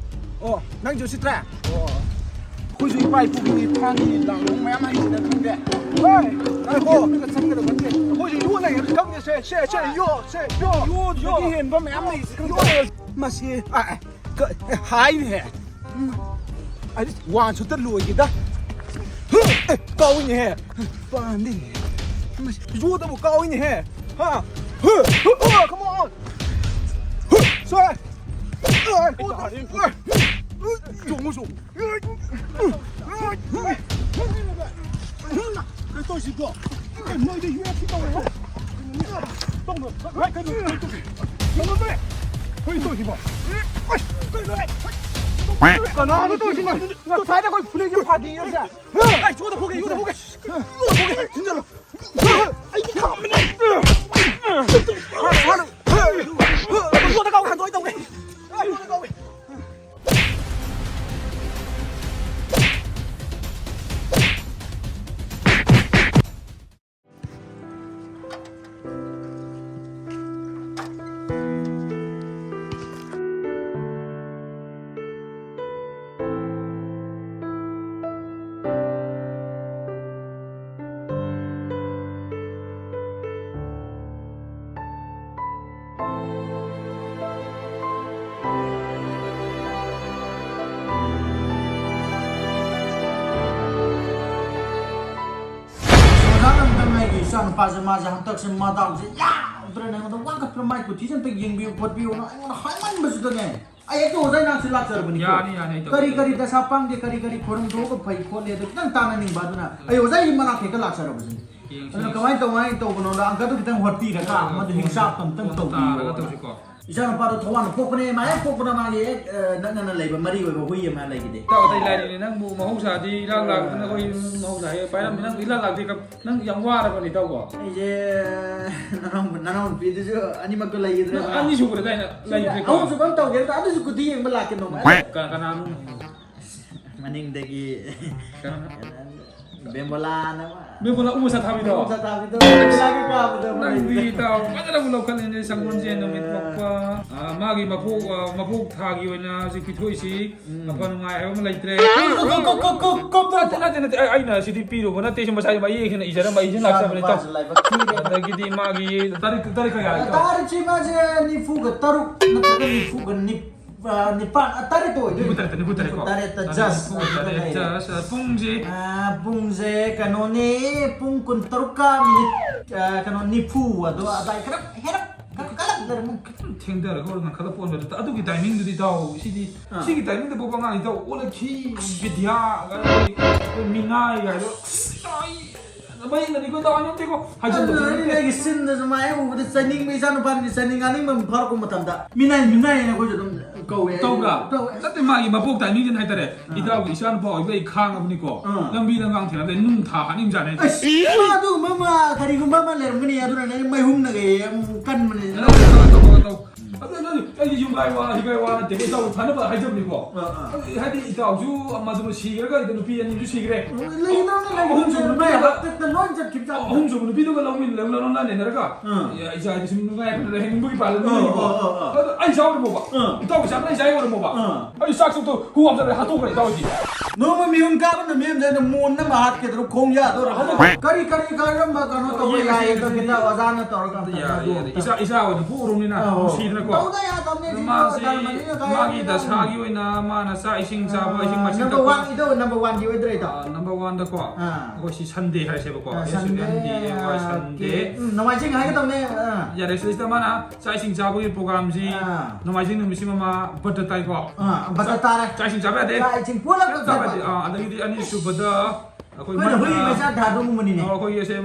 ꯑꯣ, ꯅꯪꯁꯨ ꯎꯁꯤꯠꯇ꯭ꯔꯦ? ꯑꯣ꯫ ꯑꯩꯈꯣꯏꯁꯨ ꯏꯄꯥ ꯏꯄꯨꯒꯤ ꯊꯥꯒꯤ ꯂꯥꯡꯕ ꯃꯌꯥꯝ ꯍꯩꯁꯤꯅ ꯈꯪꯗꯦ꯫ ꯍꯣꯏ꯫ ꯉꯥꯏꯈꯣ꯫ ꯈꯨꯠꯀ ꯆꯪꯒꯗꯕ ꯅꯠꯇꯦ꯫ ꯑꯩꯈꯣꯏꯁꯨ ꯌꯣ ꯂꯩ ꯍꯥꯏꯕ ꯈꯪꯗꯦ꯫ ꯁꯦ, ꯁꯦ, ꯁꯦ, ꯌꯣ, ꯁꯦ, ꯌꯣ, ꯌꯣꯗꯒꯤ ꯌꯣ꯫ ꯍꯦꯟꯕ ꯃꯌꯥꯝ ꯂꯩꯁꯤ ꯈꯪꯗꯦ꯫ ꯌꯣ꯫ ꯃꯁꯤ, ꯑ, ꯑ, ꯀ-, ꯑꯦ, ꯍꯥꯏꯅꯦꯍꯦ꯫ ꯎꯝ꯫ ꯑꯩꯗꯤ ꯋꯥꯟ ꯁꯨꯠꯇ ꯂꯣꯏꯒꯦꯗ꯫ ꯑꯦ, ꯀꯥꯎꯏꯅꯦꯍꯦ꯫ ꯄꯥꯟꯗꯦꯅꯦ꯫ ꯃꯁꯤ ꯌꯣꯗꯕꯨ ꯀꯥꯎꯏꯅꯦꯍꯦ꯫ ꯍꯥ? ꯍ, ꯍ, ꯍ, come on꯫ ꯍ, ꯁꯣꯏ꯫ ꯑ, ꯆꯣꯡꯉꯨ, ꯆꯣꯡꯉꯨ꯫ ꯀꯩꯅꯣ ꯇꯧꯔꯤꯁꯤꯕꯣ? ꯅꯣꯏꯗ ꯌꯨ ꯑꯦꯐ ꯁꯤ ꯇꯧꯔꯦ꯫ ꯇꯧꯅꯨ꯫ ꯀꯩꯅꯣ, ꯀꯩꯅꯣ, ꯀꯩꯅꯣ, ꯀꯩꯅꯣ, ꯀꯩꯅꯣ ꯇꯧꯔꯤꯁꯤꯕꯣ? ꯀꯩꯅꯣ? ꯀꯅꯥꯅꯣ ꯇꯧꯔꯤꯁꯤꯅ? ꯉꯁꯥꯏꯗ ꯑꯩꯈꯣꯏ ꯐꯨꯅꯩꯁꯦ ꯐꯥꯒꯤ ꯅꯠꯇ꯭ꯔꯥ? ꯑꯩ ꯌꯣꯗ ꯐꯨꯒꯦ, ꯌꯣꯗ ꯐꯨꯒꯦ꯫ ꯌꯣꯗ ꯐꯨꯒꯦ, ꯊꯤꯟꯖꯜꯂꯣ꯫ ꯑꯩꯗꯤ ꯈꯪꯕꯅꯦ꯫ ꯌꯣꯗ ꯀꯥꯎ ꯈꯟꯗꯣꯛ ꯑꯩ ꯇꯧꯒꯦ꯫ ꯌꯣꯗ ꯀꯥꯎꯒꯦ꯫ ꯑꯣꯖꯥ ꯑꯝꯇꯪ ꯑꯩꯒꯤ ꯏꯆꯥ ꯅꯨꯄꯥꯁꯦ, ꯃꯥꯁꯦ ꯍꯟꯗꯛꯁꯦ ꯃꯗꯥꯎꯁꯦ ꯌꯥꯗ꯭ꯔꯦꯅꯦ꯫ ꯑꯩꯉꯣꯟꯗ ꯋꯥꯀꯠꯄ, ꯃꯥꯏ ꯀꯨꯊꯤꯁꯦ ꯑꯝꯇ ꯌꯦꯡꯕꯤꯌꯨ ꯈꯣꯠꯄꯤꯌꯨꯅ ꯑꯩꯉꯣꯟꯗ ꯍꯥꯏꯃꯟꯕꯁꯤꯗꯅꯦ, ꯑꯩ ꯍꯦꯛꯇ ꯑꯣꯖꯥ ꯏꯅꯥꯛꯁꯦ ꯂꯥꯛꯆꯔꯕꯅꯤ꯫ ꯌꯥꯅꯤ, ꯌꯥꯅꯤ, ꯑꯩ ꯇꯧꯒꯦ꯫ ꯀꯔꯤ ꯀꯔꯤ ꯗꯁꯥ ꯄꯥꯝꯒꯦ, ꯀꯔꯤ ꯀꯔꯤ ꯈꯣꯏꯔꯝ ꯊꯣꯛꯑꯒ ꯐꯩ ꯈꯣꯠꯂꯦ, ꯑꯗꯨ ꯈꯤꯇꯪ ꯇꯥꯟꯅꯅꯤꯡꯕ, ꯑꯗꯨꯅ ꯑꯩ ꯑꯣꯖꯥꯒꯤ ꯃꯅꯥꯛꯇ ꯍꯦꯛꯇ ꯂꯥꯛꯆꯔꯕꯁꯤꯅꯤ꯫ ꯌꯦꯡꯁꯤ, ꯑꯗꯨꯅ ꯌꯦꯡꯁꯤ꯫ ꯀꯃꯥꯏꯅ ꯇꯧ-, ꯀꯃꯥꯏꯅ ꯇꯧꯕꯅꯣꯗ ꯑꯪꯀꯗꯨ ꯈꯤꯇꯪ ꯍꯣꯠꯄꯤꯔꯒ, ꯑꯗꯨꯒ ꯃꯗꯨ ꯐꯣꯟ, ꯍꯤꯡꯁꯥꯞꯇ ꯑꯝꯇꯪ ꯐꯣꯟꯗ ꯇꯧꯕꯤꯌꯣ꯫ ꯇꯥꯔꯒ ꯇꯧꯁꯤꯀꯣ꯫ ꯏꯆꯥꯅꯨꯄꯥꯗꯣ ꯊꯋꯥꯟ ꯄꯣꯛꯄꯅꯦ, ꯃꯥ ꯍꯦꯛ ꯄꯣꯛꯄꯗ ꯃꯥꯒꯤ ꯍꯦꯛ, ꯑ, ꯅꯛꯅꯅ ꯂꯩꯕ ꯃꯔꯤ ꯑꯣꯏꯕ ꯍꯨꯏ ꯑꯃ ꯂꯩꯈꯤꯗꯦ꯫ ꯏꯇꯥꯎ ꯑꯇꯩ ꯂꯥꯏꯔꯤꯅꯦ, ꯅꯪꯕꯨ ꯃꯍꯧꯁꯥꯗꯤ ꯏꯂꯥꯛ ꯂꯥꯛꯇꯅ ꯑꯩꯈꯣꯏ ꯏꯃꯨꯡ ꯃꯍꯧꯁꯥ ꯍꯦꯛ ꯄꯥꯏꯔꯝꯃꯤ, ꯅꯪ ꯏꯂꯥꯛ ꯂꯥꯛꯇꯦ ꯀꯝ-, ꯅꯪ ꯌꯥꯝ ꯋꯥꯔꯕꯅꯤ ꯏꯇꯥꯎꯀꯣ꯫ ꯑꯩꯁꯦ ꯅꯅꯥꯎ-, ꯅꯅꯥꯎꯅꯨꯄꯤꯗꯨꯁꯨ ꯑꯅꯤꯃꯛꯇꯣ ꯂꯩꯈꯤꯗ꯭ꯔꯦ꯫ ꯅꯪ ꯑꯅꯤ ꯁꯨꯈ꯭ꯔꯦꯗꯥꯏꯅꯦ ꯂꯩꯈ꯭ꯔꯦꯀꯣ? ꯑꯍꯨꯝꯁꯨ ꯀꯝ ꯇꯧꯒꯦ, ꯑꯗꯨꯁꯨ ꯀꯨꯗꯤ ꯌꯦꯡꯕ ꯂꯥꯛꯀꯦ ꯅꯣꯡꯃ꯫ ꯀ-, ꯀꯅꯥꯅꯣ? ꯃꯅꯤꯡꯗꯒꯤ ꯀꯅꯥꯅꯣ? ꯕꯦꯝꯕꯣꯂꯥꯅ ꯑꯃ꯫ ꯕꯦꯝꯕꯣꯂꯥ ꯎ ꯃꯁꯥ ꯊꯥꯕꯤꯗꯣ? ꯎ ꯃꯁꯥ ꯊꯥꯕꯤꯗꯣ, ꯕꯦꯝꯕꯣꯂꯥꯒꯤ ꯄꯥꯕꯗꯣ ꯑꯃ ꯅꯪꯗꯤ ꯂꯩꯕꯗꯣ꯫ ꯏꯇꯥꯎ ꯐꯖꯅꯕꯨ ꯂꯧꯈꯠꯂꯦꯅꯦ, ꯁꯪꯒꯣꯜꯁꯦꯟ ꯅꯨꯃꯤꯠ ꯄꯣꯛꯄ꯫ ꯑ, ꯃꯥꯒꯤ ꯃꯄꯣꯛ, ꯑ, ꯃꯄꯣꯛ ꯊꯥꯒꯤ ꯑꯣꯏꯅ ꯍꯧꯖꯤꯛ ꯄꯤꯊꯣꯛꯏꯁꯤ ꯎꯝ꯫ ꯑꯐ ꯅꯨꯡꯉꯥꯏ ꯍꯥꯏꯕ ꯑꯃ ꯂꯩꯇ꯭ꯔꯦ꯫ ꯀꯣ, ꯀꯣ, ꯀꯣ, ꯀꯣ, ꯀꯣ, ꯀꯣ, ꯅꯠꯇꯦ, ꯅꯠꯇꯦ, ꯅꯠꯇꯦ, ꯑꯩ, ꯑꯩꯅ ꯁꯤꯗꯤ ꯄꯤꯔꯨꯕ ꯅꯠꯇꯦ, ꯁꯤ ꯃꯁꯥꯒꯤ ꯃꯌꯦꯛ ꯍꯦꯟꯅ ꯏꯖꯔꯝꯕ, ꯑꯩꯁꯦ ꯂꯥꯛꯆꯕꯅꯦ, ꯏꯇꯥꯎ꯫ ꯅꯨꯄꯥꯁꯦ ꯂꯥꯏꯕꯛ ꯊꯤꯔꯦ꯫ ꯑꯗꯒꯤꯗꯤ ꯃꯥꯒꯤ ꯇꯥꯔꯤꯛ, ꯇꯥꯔꯤꯛ ꯀꯌꯥ, ꯏꯇꯥꯎ? ꯇꯥꯔꯤꯛꯁꯤ ꯃꯥꯁꯦ ꯅꯤꯐꯨꯒ ꯇꯔꯨꯛ ꯅꯠꯇ꯭ꯔꯒ ꯅꯤꯐꯨꯒ ꯅꯤꯄꯥꯟ꯫ ꯑ, ꯅꯤꯄꯥꯟ, ꯑ, ꯇꯔꯦꯠꯇ ꯑꯣꯏꯗꯣꯏꯅꯦ꯫ ꯅꯤꯐꯨ ꯇꯔꯦꯠꯇ, ꯅꯤꯐꯨ ꯇꯔꯦꯠꯀꯣ꯫ ꯅꯤꯐꯨ ꯇꯔꯦꯠꯇ ꯑꯗꯨꯗꯤ just ꯅꯤꯐꯨ ꯇꯔꯦꯠ ꯑꯗꯨꯗ ꯂꯩꯔꯦ꯫ Just, ꯑ, ꯄꯨꯡꯁꯦ? ꯑ, ꯄꯨꯡꯁꯦ ꯀꯩꯅꯣꯅꯦ, ꯄꯨꯡ ꯀꯨꯟꯇꯔꯨꯛꯀ ꯃꯤꯅꯤꯠ, ꯑ, ꯀꯩꯅꯣ, ꯅꯤꯐꯨ ꯑꯗꯣ ꯑꯗꯥꯏ ꯈꯔ ꯍꯦꯔꯞ ꯈꯔ ꯀꯜꯂꯞ ꯂꯩꯔꯝꯃꯨ꯫ ꯈꯤꯇꯪ ꯊꯦꯡꯊꯔꯒ ꯑꯣꯏꯔꯒ ꯈꯜꯂ ꯄꯣꯟꯕꯗ ꯑꯗꯨꯒꯤ timingꯗꯨꯗꯤ ꯏꯇꯥꯎ ꯁꯤꯗꯤ, ꯑꯥ꯫ ꯁꯤꯒꯤ timingꯗ ꯄꯣꯛꯄ ꯑꯉꯥꯡ ꯏꯇꯥꯎ ꯑꯣꯜꯂꯛꯈꯤ꯫ ꯕꯤꯗ꯭ꯌꯥ, ꯃꯤꯉꯥꯏ ꯍꯥꯏꯗꯣ, ꯑꯁ, ꯏꯇꯥꯎ, ꯑꯩ ꯃꯌꯦꯛꯅꯗꯤꯀꯣ, ꯏꯇꯥꯎ, ꯑꯩ ꯅꯠꯇꯦꯀꯣ, ꯍꯥꯏꯖꯟꯕꯁꯨ ꯑꯗꯨꯅ ꯅꯠꯇꯦ꯫ ꯑꯩꯒꯤ ꯆꯤꯟꯗꯁꯨ ꯃꯥ ꯍꯦꯛ ꯎꯕꯗ ꯆꯩꯅꯤꯡꯕ, ꯏꯆꯥ ꯅꯨꯄꯥꯒꯤ ꯆꯩꯅꯤꯡ ꯉꯥꯅꯤꯡꯕ ꯑꯃ ꯐꯥꯎꯔꯛꯄ ꯃꯇꯝꯗ ꯃꯤꯅꯥꯏ, ꯃꯤꯅꯥꯏ ꯍꯥꯏꯅ ꯑꯩꯈꯣꯏꯁꯨ ꯑꯗꯨꯝ ꯀꯧꯋꯦ꯫ ꯇꯧꯕ꯭ꯔꯥ? ꯇꯧꯋꯦ꯫ ꯅꯠꯇꯦ, ꯃꯥꯒꯤ ꯃꯄꯣꯛ timingꯁꯤꯅ ꯍꯥꯏꯇꯥꯔꯦ, ꯑꯥ꯫ ꯏꯇꯥꯎꯒꯤ ꯏꯆꯥ ꯅꯨꯄꯥ ꯑꯣꯏꯕ ꯑꯩ ꯈꯥꯡꯉꯕꯅꯤꯀꯣ, ꯑꯥ꯫ ꯂꯝꯕꯤꯗ ꯑꯉꯥꯡ ꯊꯦꯡꯅꯕꯗ ꯑꯩ ꯅꯨꯡ ꯊꯥ ꯍꯥꯠꯅꯤꯡꯖꯥꯠꯅꯦ꯫ ꯑꯁ, ꯏꯃꯥ, ꯑꯗꯨꯒꯨꯝꯕ ꯑꯃ, ꯀꯔꯤꯒꯨꯝꯕ ꯑꯃ ꯂꯩꯔꯝꯒꯅꯤ, ꯑꯗꯨꯅꯅꯦ ꯑꯩ ꯃꯩꯍꯨꯝꯅꯒ ꯌꯥꯝ ꯀꯟꯕꯅꯦ꯫ ꯑꯗꯨ, ꯑꯗꯨ, ꯑꯗꯨ, ꯑꯗꯨ, ꯑꯗꯨ, ꯑꯗꯨ, ꯑꯗꯨ, ꯑꯩꯗꯤ ꯌꯨꯝꯒꯥꯏ ꯋꯥ, ꯍꯤꯒꯥꯏ ꯋꯥ ꯅꯠꯇꯦ, ꯏꯇꯥꯎ ꯐꯅꯕ ꯍꯥꯏꯖꯕꯅꯤꯀꯣ꯫ ꯑꯥ, ꯑꯥ꯫ ꯑꯗꯨ, ꯍꯥꯏꯗꯤ ꯏꯇꯥꯎꯁꯨ ꯃꯗꯨ ꯁꯤꯈ꯭ꯔꯒ, ꯑꯩꯗꯤ ꯅꯨꯄꯤ ꯑꯅꯤꯁꯨ ꯁꯤꯈ꯭ꯔꯦ꯫ ꯂꯩꯒꯗꯧꯅꯦ, ꯑꯍꯨꯝꯁꯨ ꯂꯩꯒꯗꯧꯅꯦ, ꯅꯨꯄꯤ ꯃꯥꯏ ꯑꯃ, ꯍꯥꯛꯇꯛꯇ ꯂꯣꯏ ꯆꯠꯈꯤꯕ ꯖꯥꯠꯅꯤ꯫ ꯑꯍꯨꯝꯁꯨ ꯅꯨꯄꯤꯗꯨꯒ ꯂꯧꯃꯤꯟ-, ꯂꯧꯅ ꯂꯣꯟꯅ ꯂꯩꯅꯔꯒ, ꯑꯥ꯫ ꯏꯆꯥ ꯍꯥꯏꯗꯤ ꯁꯨꯝ ꯅꯨꯡꯉꯥꯏ ꯌꯥꯏꯐꯅ ꯂꯩꯍꯟꯅꯤꯡꯕꯒꯤ ꯄꯥꯜꯂꯦ ꯑꯣ, ꯅꯣꯏꯒꯤꯀꯣ꯫ ꯑꯣ, ꯑꯣ, ꯑꯣ꯫ ꯑꯗꯣ ꯑꯩ ꯆꯥꯎꯔꯝꯃꯣꯕ꯫ ꯑꯥ꯫ ꯏꯇꯥꯎꯒꯤ ꯆꯥꯛꯅ ꯑꯩ ꯆꯥ ꯌꯧꯔꯝꯃꯣꯕ꯫ ꯑꯥ꯫ ꯑꯩ ꯆꯥꯛ ꯆꯨꯞꯇꯣ ꯍꯨ ꯍꯥꯞꯆꯜꯂꯦ, ꯍꯥꯠꯇꯣꯛꯈ꯭ꯔꯦ ꯏꯇꯥꯎꯒꯤ꯫ ꯅꯣꯡꯃ ꯃꯤꯍꯨꯟ ꯀꯥꯕ ꯅꯨꯃꯤꯠ ꯑꯃꯗ ꯑꯩꯅ ꯃꯣꯟ ꯑꯃ ꯍꯥꯠꯀꯦꯗꯅ ꯈꯣꯡ ꯌꯥꯗꯣꯔꯥ? ꯍꯥꯠꯇꯣꯛꯈ꯭ꯔꯦ꯫ ꯀꯔꯤ, ꯀꯔꯤ, ꯀꯔꯝꯕ ꯀꯩꯅꯣ ꯇꯧꯕ ꯌꯦꯡꯉꯁꯤ, ꯌꯥꯏ? ꯑꯗꯣ ꯌꯦꯡꯉꯁꯤ꯫ ꯈꯤꯇ ꯑꯣꯖꯥꯅ ꯇꯧꯔꯒ ꯌꯥꯏ, ꯌꯥꯏ꯫ ꯏꯆꯥ, ꯏꯆꯥ ꯑꯣꯏꯅ ꯄꯣꯛꯎꯔꯕꯅꯤꯅ ꯑꯥ, ꯍꯣꯏ꯫ ꯅꯨꯡꯁꯤꯗꯅꯀꯣ꯫ ꯇꯧꯗ ꯌꯥꯗꯕꯅꯦ, ꯑꯗꯣ ꯁꯤꯗꯤ ꯃꯥꯁꯤ ꯙꯔꯃꯅꯤꯅ ꯀꯥꯏ ꯃꯥꯒꯤ ꯌꯥꯗꯕꯅꯣ? ꯗꯁꯥꯒꯤ ꯑꯣꯏꯅ ꯃꯥꯅ ꯆꯥꯛ ꯏꯁꯤꯡ ꯆꯥꯕ, ꯏꯁꯤꯡ ꯃꯥꯏꯁꯤꯡ number ꯊꯛꯄ꯫ Oneꯒꯤꯗꯣ, number oneꯒꯤ ꯑꯣꯏꯗꯣꯏꯔꯣ ꯏꯇꯥꯎ? ꯑꯥ, number oneꯗꯀꯣ꯫ ꯑꯥ꯫ ꯑꯩꯈꯣꯏ ꯁꯤ Sunday ꯍꯥꯏꯔꯁꯦꯕꯀꯣ꯫ Ah, S U N D A Y, Sunday꯫ Sunday꯫ ꯎꯝ, ꯅꯣꯡꯃꯥꯏꯖꯤꯡ ꯍꯥꯏꯒꯗꯧꯅꯦ꯫ ꯑꯥ꯫ ꯌꯥꯔꯦ, ꯁꯤꯗꯩꯁꯤꯗ ꯃꯥꯅ ꯆꯥꯛ ꯏꯁꯤꯡ ꯆꯥꯕꯒꯤ programꯁꯤ ꯑꯥ꯫ ꯅꯣꯡꯃꯥꯏꯖꯤꯡ ꯅꯨꯃꯤꯠꯁꯤꯃ ꯃꯥ ꯕ꯭ꯔꯠꯇ ꯇꯥꯏꯀꯣ꯫ ꯑꯥ, ꯕ꯭ꯔꯠꯇ ꯇꯥꯔꯦ꯫ ꯆꯥꯛ ꯏꯁꯤꯡ ꯆꯥꯕ ꯌꯥꯗꯦ꯫ ꯆꯥꯛ ꯏꯁꯤꯡ ꯄꯨꯂꯞ ꯆꯥꯕ ꯌꯥꯗꯦ꯫ ꯀꯛꯊꯠꯄ꯫ ꯑꯥ, ꯑꯗꯒꯤꯗꯤ ꯑꯅꯤꯁꯨꯕꯗ ꯑꯩꯈꯣꯏ ꯑꯩꯈꯣꯏꯅ ꯍꯨꯏ ꯃꯆꯥ ꯊꯥꯗꯣꯛꯒꯨꯝꯕꯅꯤꯅꯦ꯫ ꯑꯩꯈꯣꯏꯒꯤ ꯑꯁꯦ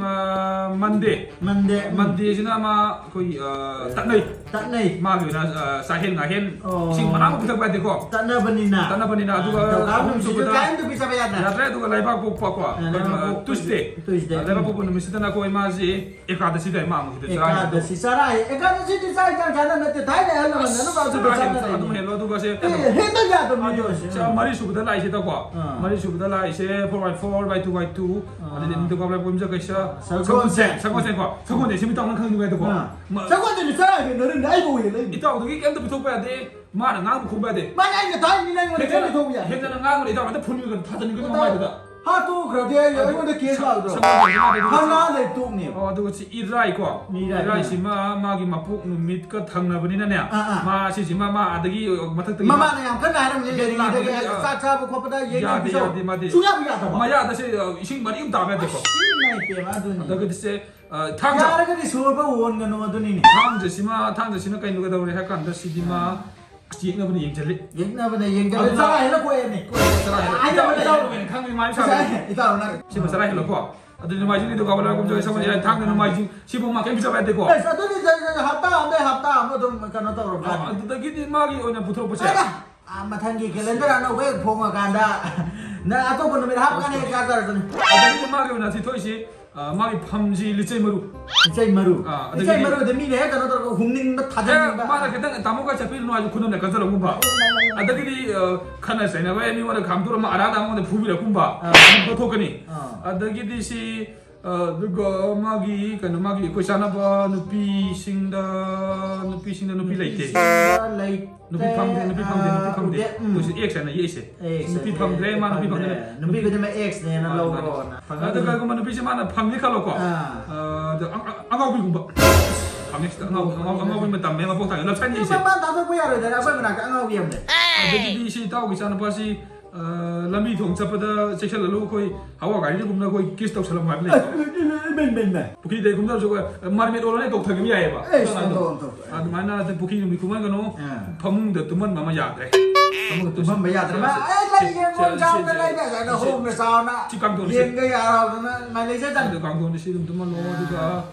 ꯃꯟꯗꯦ꯫ ꯃꯟꯗꯦ꯫ ꯃꯟꯗꯦꯁꯤꯅ ꯑꯃ ꯑꯩꯈꯣꯏ ꯇꯠꯅꯩ꯫ ꯇꯠꯅꯩ꯫ ꯃꯥꯒꯤ ꯑꯣꯏꯅ ꯆꯥꯛꯍꯦꯟ ꯉꯥꯍꯦꯟ꯫ ꯏꯁꯤꯡ ꯃꯅꯥ ꯑꯃ ꯄꯤꯊꯛꯄ ꯌꯥꯗꯦꯀꯣ꯫ ꯇꯠꯅꯕꯅꯤꯅ꯫ ꯇꯠꯅꯕꯅꯤꯅ꯫ ꯑꯗꯨꯒ ꯅꯤꯡꯊꯧꯀꯥꯕ ꯑꯍꯨꯝ ꯅꯨꯃꯤꯠꯁꯤꯁꯨ ꯁꯨꯕꯗ ꯀꯔꯤꯝꯇ ꯄꯤꯖꯕ ꯌꯥꯗ꯭ꯔꯦ꯫ ꯌꯥꯗ꯭ꯔꯦ꯫ ꯑꯗꯨꯒ ꯂꯩꯕꯥꯛ ꯄꯣꯛꯄ ꯀꯣ꯫ ꯂꯩꯕꯥꯛ ꯄꯣꯛꯄ ꯇꯨꯁꯗꯦ꯫ ꯇꯨꯁꯗꯦ꯫ ꯂꯩꯕꯥꯛ ꯄꯣꯛꯄ ꯅꯨꯃꯤꯠꯁꯤꯗꯅ ꯑꯩꯈꯣꯏ ꯃꯥꯁꯤ ꯑꯦꯀꯥꯗꯁꯤ ꯇꯥꯏ ꯃꯥ ꯑꯃꯨꯛ ꯁꯤꯗ ꯆꯔꯥ ꯍꯦꯜꯂꯣ꯫ ꯑꯦꯀꯥꯗꯁꯤꯗꯤ ꯆꯥꯛ ꯏꯟꯖꯥꯡ ꯆꯥꯅꯕ ꯅꯠꯇꯦ꯫ ꯊꯥꯏꯅ ꯑꯍꯜ ꯂꯃꯟꯅ ꯑꯗꯨꯝ ꯑꯗꯨ ꯆꯥ ꯆꯥꯅꯔꯦ꯫ ꯑꯗꯨꯝ ꯍꯦꯜꯂꯣ꯫ ꯑꯗꯨꯒ ꯁꯦ ꯍꯦꯟꯗ ꯌꯥꯗꯕ ꯃꯤꯑꯣꯏꯁꯦ꯫ ꯃꯔꯤ ꯁꯨꯕꯗ ꯂꯥꯛꯏꯁꯦ ꯇꯧꯀꯣ꯫ ꯃꯔꯤ ꯁꯨꯕꯗ ꯂꯥꯛꯏꯁꯦ four by four by two by two꯫ ꯑꯗꯩꯗꯤ ꯅꯤꯡꯊꯧꯀꯥꯕ ꯂꯥꯏꯄꯣꯛꯄ ꯌꯨꯝꯖꯀꯩꯁ꯫ ꯁꯒꯣꯜꯁꯦꯟ꯫ ꯁꯒꯣꯜꯁꯦꯟ ꯀꯣ꯫ ꯁꯒꯣꯜꯁꯦꯟ ꯁꯤ ꯃꯤꯇꯥꯎꯅ ꯈꯪꯅꯤꯡꯕ ꯍꯥꯏꯗꯣꯀꯣ꯫ ꯁꯒꯣꯜꯁꯦꯟꯗꯤ ꯆꯔꯥ ꯍꯦꯟꯅꯔꯤꯅꯦ ꯑꯩꯕꯨ ꯍꯦꯜꯂꯛꯏꯅꯦ꯫ ꯏꯇꯥꯎꯗꯒꯤ ꯀꯩꯝꯇ ꯄꯤꯊꯣꯛꯄ ꯌꯥꯗꯦ꯫ ꯃꯥꯅ ꯉꯥꯡꯕ ꯈꯨꯝꯕ ꯌꯥꯗꯦ꯫ ꯃꯥꯅ ꯑꯩꯅ ꯇꯥꯛꯏꯅꯤꯅ ꯑꯩꯉꯣꯟꯗ ꯍꯦꯟꯖꯅ ꯀꯩꯝꯇ ꯇꯧꯕ ꯌꯥꯗꯦ꯫ ꯍꯦꯟꯖꯅ ꯉꯥꯡꯕꯗ ꯏꯇꯥꯎ ꯑꯝꯇ ꯐꯨꯟꯕꯤꯒꯅꯨ ꯊꯥꯖꯟꯒꯅꯨ ꯃꯃꯥꯏꯗꯨꯗ꯫ ꯍꯥꯠꯇꯣꯛꯈ꯭ꯔꯗꯤ ꯑꯩ, ꯑꯩꯉꯣꯟꯗ ꯀꯦꯁ ꯂꯥꯛꯑꯣꯏꯗ꯭ꯔꯣ? ꯁꯒꯣꯜ ꯍꯥꯠꯂ ꯂꯩ ꯇꯣꯛꯅꯦꯕ꯫ ꯑꯣ, ꯑꯗꯨꯒ ꯁꯤ ꯏꯔꯥꯏꯀꯣ꯫ ꯏꯔꯥꯏ, ꯏꯔꯥꯏ꯫ ꯏꯔꯥꯏꯁꯤꯃ ꯃꯥꯒꯤ ꯃꯄꯣꯛ ꯅꯨꯃꯤꯠꯀ ꯊꯪꯅꯕꯅꯤꯅꯅꯦ꯫ ꯑꯥ, ꯑꯥ꯫ ꯃꯥ ꯁꯤꯁꯤꯃ ꯃꯥ ꯑꯗꯒꯤ ꯃꯊꯛꯇꯒꯤ ꯃꯃꯥꯅ ꯌꯥꯝ ꯀꯟꯅ ꯍꯥꯏꯔꯝꯃꯤ, ꯌꯦꯡꯉꯤꯉꯩꯗꯒꯤ ꯂꯥꯛꯄꯗꯒꯤ, ꯑꯥ꯫ ꯆꯥꯛ ꯆꯥꯕ ꯈꯣꯠꯄꯗ ꯌꯦꯡꯉꯝꯕꯤꯌꯣ꯫ ꯌꯥꯗꯦ, ꯌꯥꯗꯦ, ꯃꯥꯗꯤ꯫ ꯁꯨꯡꯌꯥꯕꯨ ꯌꯥꯗꯕ꯫ ꯃꯌꯥꯗꯁꯦ, ꯑ, ꯏꯁꯤꯡ ꯃꯔꯤ ꯑꯃ ꯇꯥꯕ ꯌꯥꯗꯦꯀꯣ꯫ ꯑꯁ, ꯏꯃꯥꯏ ꯄꯦꯝꯃ, ꯑꯗꯨꯅꯤ꯫ ꯑꯗꯒꯤꯗꯤ ꯁꯦ, ꯑ, ꯊꯥꯡꯖ꯫ ꯌꯥꯔꯒꯗꯤ ꯁꯣꯔꯕ ꯍꯣꯟꯒꯅꯨ ꯑꯗꯨꯅꯤꯅꯦ꯫ ꯊꯥꯡꯖꯁꯤꯃ, ꯊꯥꯡꯖꯁꯤꯅ ꯀꯩꯅꯣ ꯀꯩꯗꯧꯔꯦ ꯍꯥꯏ ꯀꯥꯟꯗ ꯁꯤꯗꯤ ꯃꯥ ꯌꯦꯛꯅꯕꯅꯦ, ꯌꯦꯛꯅꯕꯅꯦ꯫ ꯑꯗꯨꯅ ꯆꯔꯥ ꯍꯦꯜꯂ ꯀꯣꯛꯑꯦꯅꯦ꯫ ꯆꯔꯥ ꯍꯦꯜꯂ꯫ ꯍꯥꯏꯅꯕꯅꯦ꯫ ꯏꯇꯥꯎ, ꯏꯇꯥꯎꯅ ꯍꯦꯟꯅ ꯈꯪꯉꯤ ꯃꯥꯏ ꯃꯁꯥꯗ꯫ ꯏꯇꯥꯎ, ꯏꯇꯥꯎꯅ꯫ ꯁꯤꯃ ꯆꯔꯥ ꯍꯦꯜꯂꯣꯀꯣ꯫ ꯑꯗꯨꯗꯤ ꯅꯣꯡꯃꯥꯏꯖꯤꯡ ꯅꯤꯡꯊꯧꯀꯥꯕ ꯂꯥꯏꯄꯣꯛꯄ ꯌꯨꯝꯖꯀꯩꯁ ꯁꯒꯣꯜꯁꯦꯟ ꯊꯥꯡꯖ ꯅꯣꯡꯃꯥꯏꯖꯤꯡ ꯁꯤꯕꯨ ꯃꯥ ꯀꯩꯝ ꯄꯤꯖꯕ ꯌꯥꯗꯦꯀꯣ꯫ ꯑꯁ, ꯑꯗꯨꯗꯤ ꯍꯞꯇꯥ ꯑꯃꯗꯩ ꯍꯞꯇꯥ ꯑꯃ ꯑꯗꯨꯝ ꯀꯩꯅꯣ ꯇꯧꯔꯕ ꯖꯥꯠꯅꯤ꯫ ꯑꯗꯨꯗꯒꯤꯗꯤ ꯃꯥꯒꯤ ꯑꯣꯏꯅ ꯄꯨꯊꯣꯔꯛꯄꯁꯦ꯫ ꯑꯗ, ꯑꯥ, ꯃꯊꯪꯒꯤ ꯀꯦꯂꯦꯟꯗꯔ ꯑꯅꯧꯕ ꯍꯦꯛ ꯐꯣꯡꯉꯀꯥꯟꯗ ꯅꯪ ꯑꯇꯣꯞꯄ ꯅꯨꯃꯤꯠ ꯍꯥꯞꯀꯥꯟꯗ ꯍꯦꯛ ꯆꯥꯖꯔꯁꯅꯨ꯫ ꯑꯗꯒꯤꯗꯤ ꯃꯥꯒꯤ ꯑꯣꯏꯅ ꯁꯤ ꯊꯣꯛꯏꯁꯤ, ꯑ, ꯃꯥꯒꯤ ꯐꯝꯁꯤ ꯂꯤꯆꯩ ꯃꯔꯨ꯫ ꯂꯤꯆꯩ ꯃꯔꯨ꯫ ꯑꯥ, ꯑꯗꯒꯤꯗꯤ ꯂꯤꯆꯩ ꯃꯔꯨꯗꯤ ꯃꯤꯅ ꯍꯦꯛ ꯀꯩꯅꯣ ꯇꯧꯔꯒ ꯍꯨꯝꯅꯤꯡꯕ, ꯑꯦ, ꯊꯥꯖꯤꯟꯅꯤꯡꯕ꯫ ꯃꯥꯅ ꯈꯤꯇꯪ ꯇꯥꯃꯣ ꯈꯔ ꯆꯠꯄꯤꯔꯨꯅꯨ ꯍꯥꯏꯁꯨ ꯈꯨꯅꯝꯅ ꯀꯟꯖꯜꯂꯛꯒꯨꯝꯕ꯫ ꯑꯗꯒꯤꯗꯤ, ꯑ, ꯈꯠꯅ ꯆꯩꯅꯕ, ꯑꯦ, ꯃꯤꯉꯣꯟꯗ ꯈꯥꯝꯗꯣꯔꯝꯃ ꯑꯔꯥꯗ ꯑꯃꯉꯣꯟꯗ ꯐꯨꯕꯤꯔꯛꯀꯨꯝꯕ꯫ ꯑꯥ꯫ ꯑꯗꯨꯝ ꯄꯣꯊꯣꯛꯀꯅꯤ꯫ ꯑꯥ꯫ ꯑꯗꯒꯤꯗꯤ ꯁꯤ, ꯑ, ꯑꯗꯨꯒ ꯃꯥꯒꯤ ꯀꯩꯅꯣ, ꯃꯥꯒꯤ ꯑꯩꯈꯣꯏ ꯆꯥꯅꯕ ꯅꯨꯄꯤꯁꯤꯡꯗ, ꯅꯨꯄꯤꯁꯤꯡꯗ ꯅꯨꯄꯤ ꯂꯩꯇꯦ꯫ ꯅꯨꯄꯤꯁꯤꯡꯗ ꯂꯩꯇꯦ꯫ ꯅꯨꯄꯤ ꯐꯪꯗꯦ, ꯅꯨꯄꯤ ꯐꯪꯗꯦ, ꯅꯨꯄꯤ ꯐꯪꯗꯦ꯫ ꯎꯗꯦ꯫ ꯎꯝ꯫ ꯑꯩꯈꯣꯏꯁꯦ X ꯍꯥꯏꯅ ꯌꯦꯛꯏꯁꯦ꯫ X ꯅꯨꯄꯤ ꯍꯥꯏꯅ ꯐꯪꯗ꯭ꯔꯦ, ꯃꯥ ꯅꯨꯄꯤ ꯐꯪꯗ꯭ꯔꯦ꯫ ꯐꯪꯗ꯭ꯔꯦ꯫ ꯅꯨꯄꯤ ꯈꯨꯗꯤꯡꯃꯛ X ꯅꯦꯅ ꯃꯥꯅꯤ, ꯃꯥꯅꯤ꯫ ꯂꯧꯔꯣꯅ꯫ ꯑꯗꯣ ꯀꯩꯒꯨꯝꯕ ꯅꯨꯄꯤꯁꯦ ꯃꯥꯅ ꯐꯪꯉꯦ ꯈꯜꯂꯣꯀꯣ꯫ ꯑꯥ꯫ ꯑ, ꯑꯗꯣ ꯑꯉ-, ꯑꯉ-, ꯑꯉꯥꯎꯕꯤꯒꯨꯝꯕ꯫ ꯐꯪꯉꯦ ꯁꯤꯗ ꯑꯉꯥꯎ-, ꯑꯉꯥꯎ-, ꯑꯉꯥꯎꯕꯤ ꯃꯇꯝꯅꯦ, ꯃꯄꯣꯛ ꯊꯥꯒꯤ ꯂꯞꯁꯥꯏꯅ ꯁꯤ ꯌꯦꯛꯏꯁꯦ꯫ ꯃꯄꯥꯟ ꯊꯥꯗꯣꯛꯄ ꯌꯥꯔꯣꯏꯗꯅ ꯑꯩꯈꯣꯏ ꯃꯅꯥꯛꯇ ꯑꯉꯥꯎꯕꯤ ꯑꯃ ꯂꯩ꯫ ꯑꯗꯒꯤꯗꯤ ꯁꯤ ꯏꯇꯥꯎꯒꯤ ꯏꯆꯥꯅꯨꯄꯥꯁꯤ, ꯑ, ꯂꯝꯕꯤ ꯊꯣꯡ ꯆꯠꯄꯗ ꯆꯦꯛꯁꯤꯜꯍꯜꯂꯨ, ꯑꯩꯈꯣꯏ ꯍꯋꯥ ꯒꯥꯔꯤꯗꯒꯨꯝꯅ ꯑꯩꯈꯣꯏ kiss ꯇꯧꯁꯜꯂꯝꯃꯣ ꯍꯥꯏꯕ ꯂꯩꯇ꯭ꯔꯣ? ꯏꯃꯩ, ꯏꯃꯩ, ꯏꯃꯩ꯫ ꯄꯨꯈ꯭ꯔꯤꯗ ꯀꯨꯝꯊꯔꯁꯨ ꯑꯩꯈꯣꯏ mermaid ꯑꯣꯜꯂꯅꯤ ꯇꯧꯊꯈꯤꯕ ꯌꯥꯏꯑꯕ꯫ ꯑꯦ, ꯑꯗꯨꯃꯥꯏꯅ ꯑꯣꯟꯊꯣꯛ, ꯑꯣꯟꯊꯣꯛ꯫ ꯑꯗꯨꯃꯥꯏꯅ ꯑꯗꯩ ꯄꯨꯈ꯭ꯔꯤ ꯅꯨꯡꯈ꯭ꯔꯤ ꯀꯨꯝꯍꯟꯒꯅꯨ꯫ ꯑꯥ꯫ ꯐꯃꯨꯡꯗ ꯇꯨꯝꯍꯟꯕ ꯑꯃ ꯌꯥꯗ꯭ꯔꯦ꯫ ꯇꯨꯝꯐꯝ ꯌꯥꯗ꯭ꯔꯦ꯫ ꯃꯥ, "ꯑꯦ, ꯂꯩ, ꯌꯦꯡꯉꯣ, ꯆꯥꯎꯅ ꯂꯩ, ꯉꯁꯥꯏꯅ ꯍꯣꯡꯅ ꯆꯥꯎꯅ ꯁꯤ ꯀꯥꯡꯊꯣꯟꯁꯤ, ꯌꯦꯟꯒ ꯌꯥꯔꯕꯗꯨꯅ ꯃꯥꯏ ꯂꯩꯖꯗꯅꯤ꯫" ꯑꯗꯨ ꯀꯥꯡꯊꯣꯟꯁꯤ ꯑꯗꯨꯝ ꯇꯨꯝꯍꯜꯂꯣ꯫ ꯑꯗꯨꯒ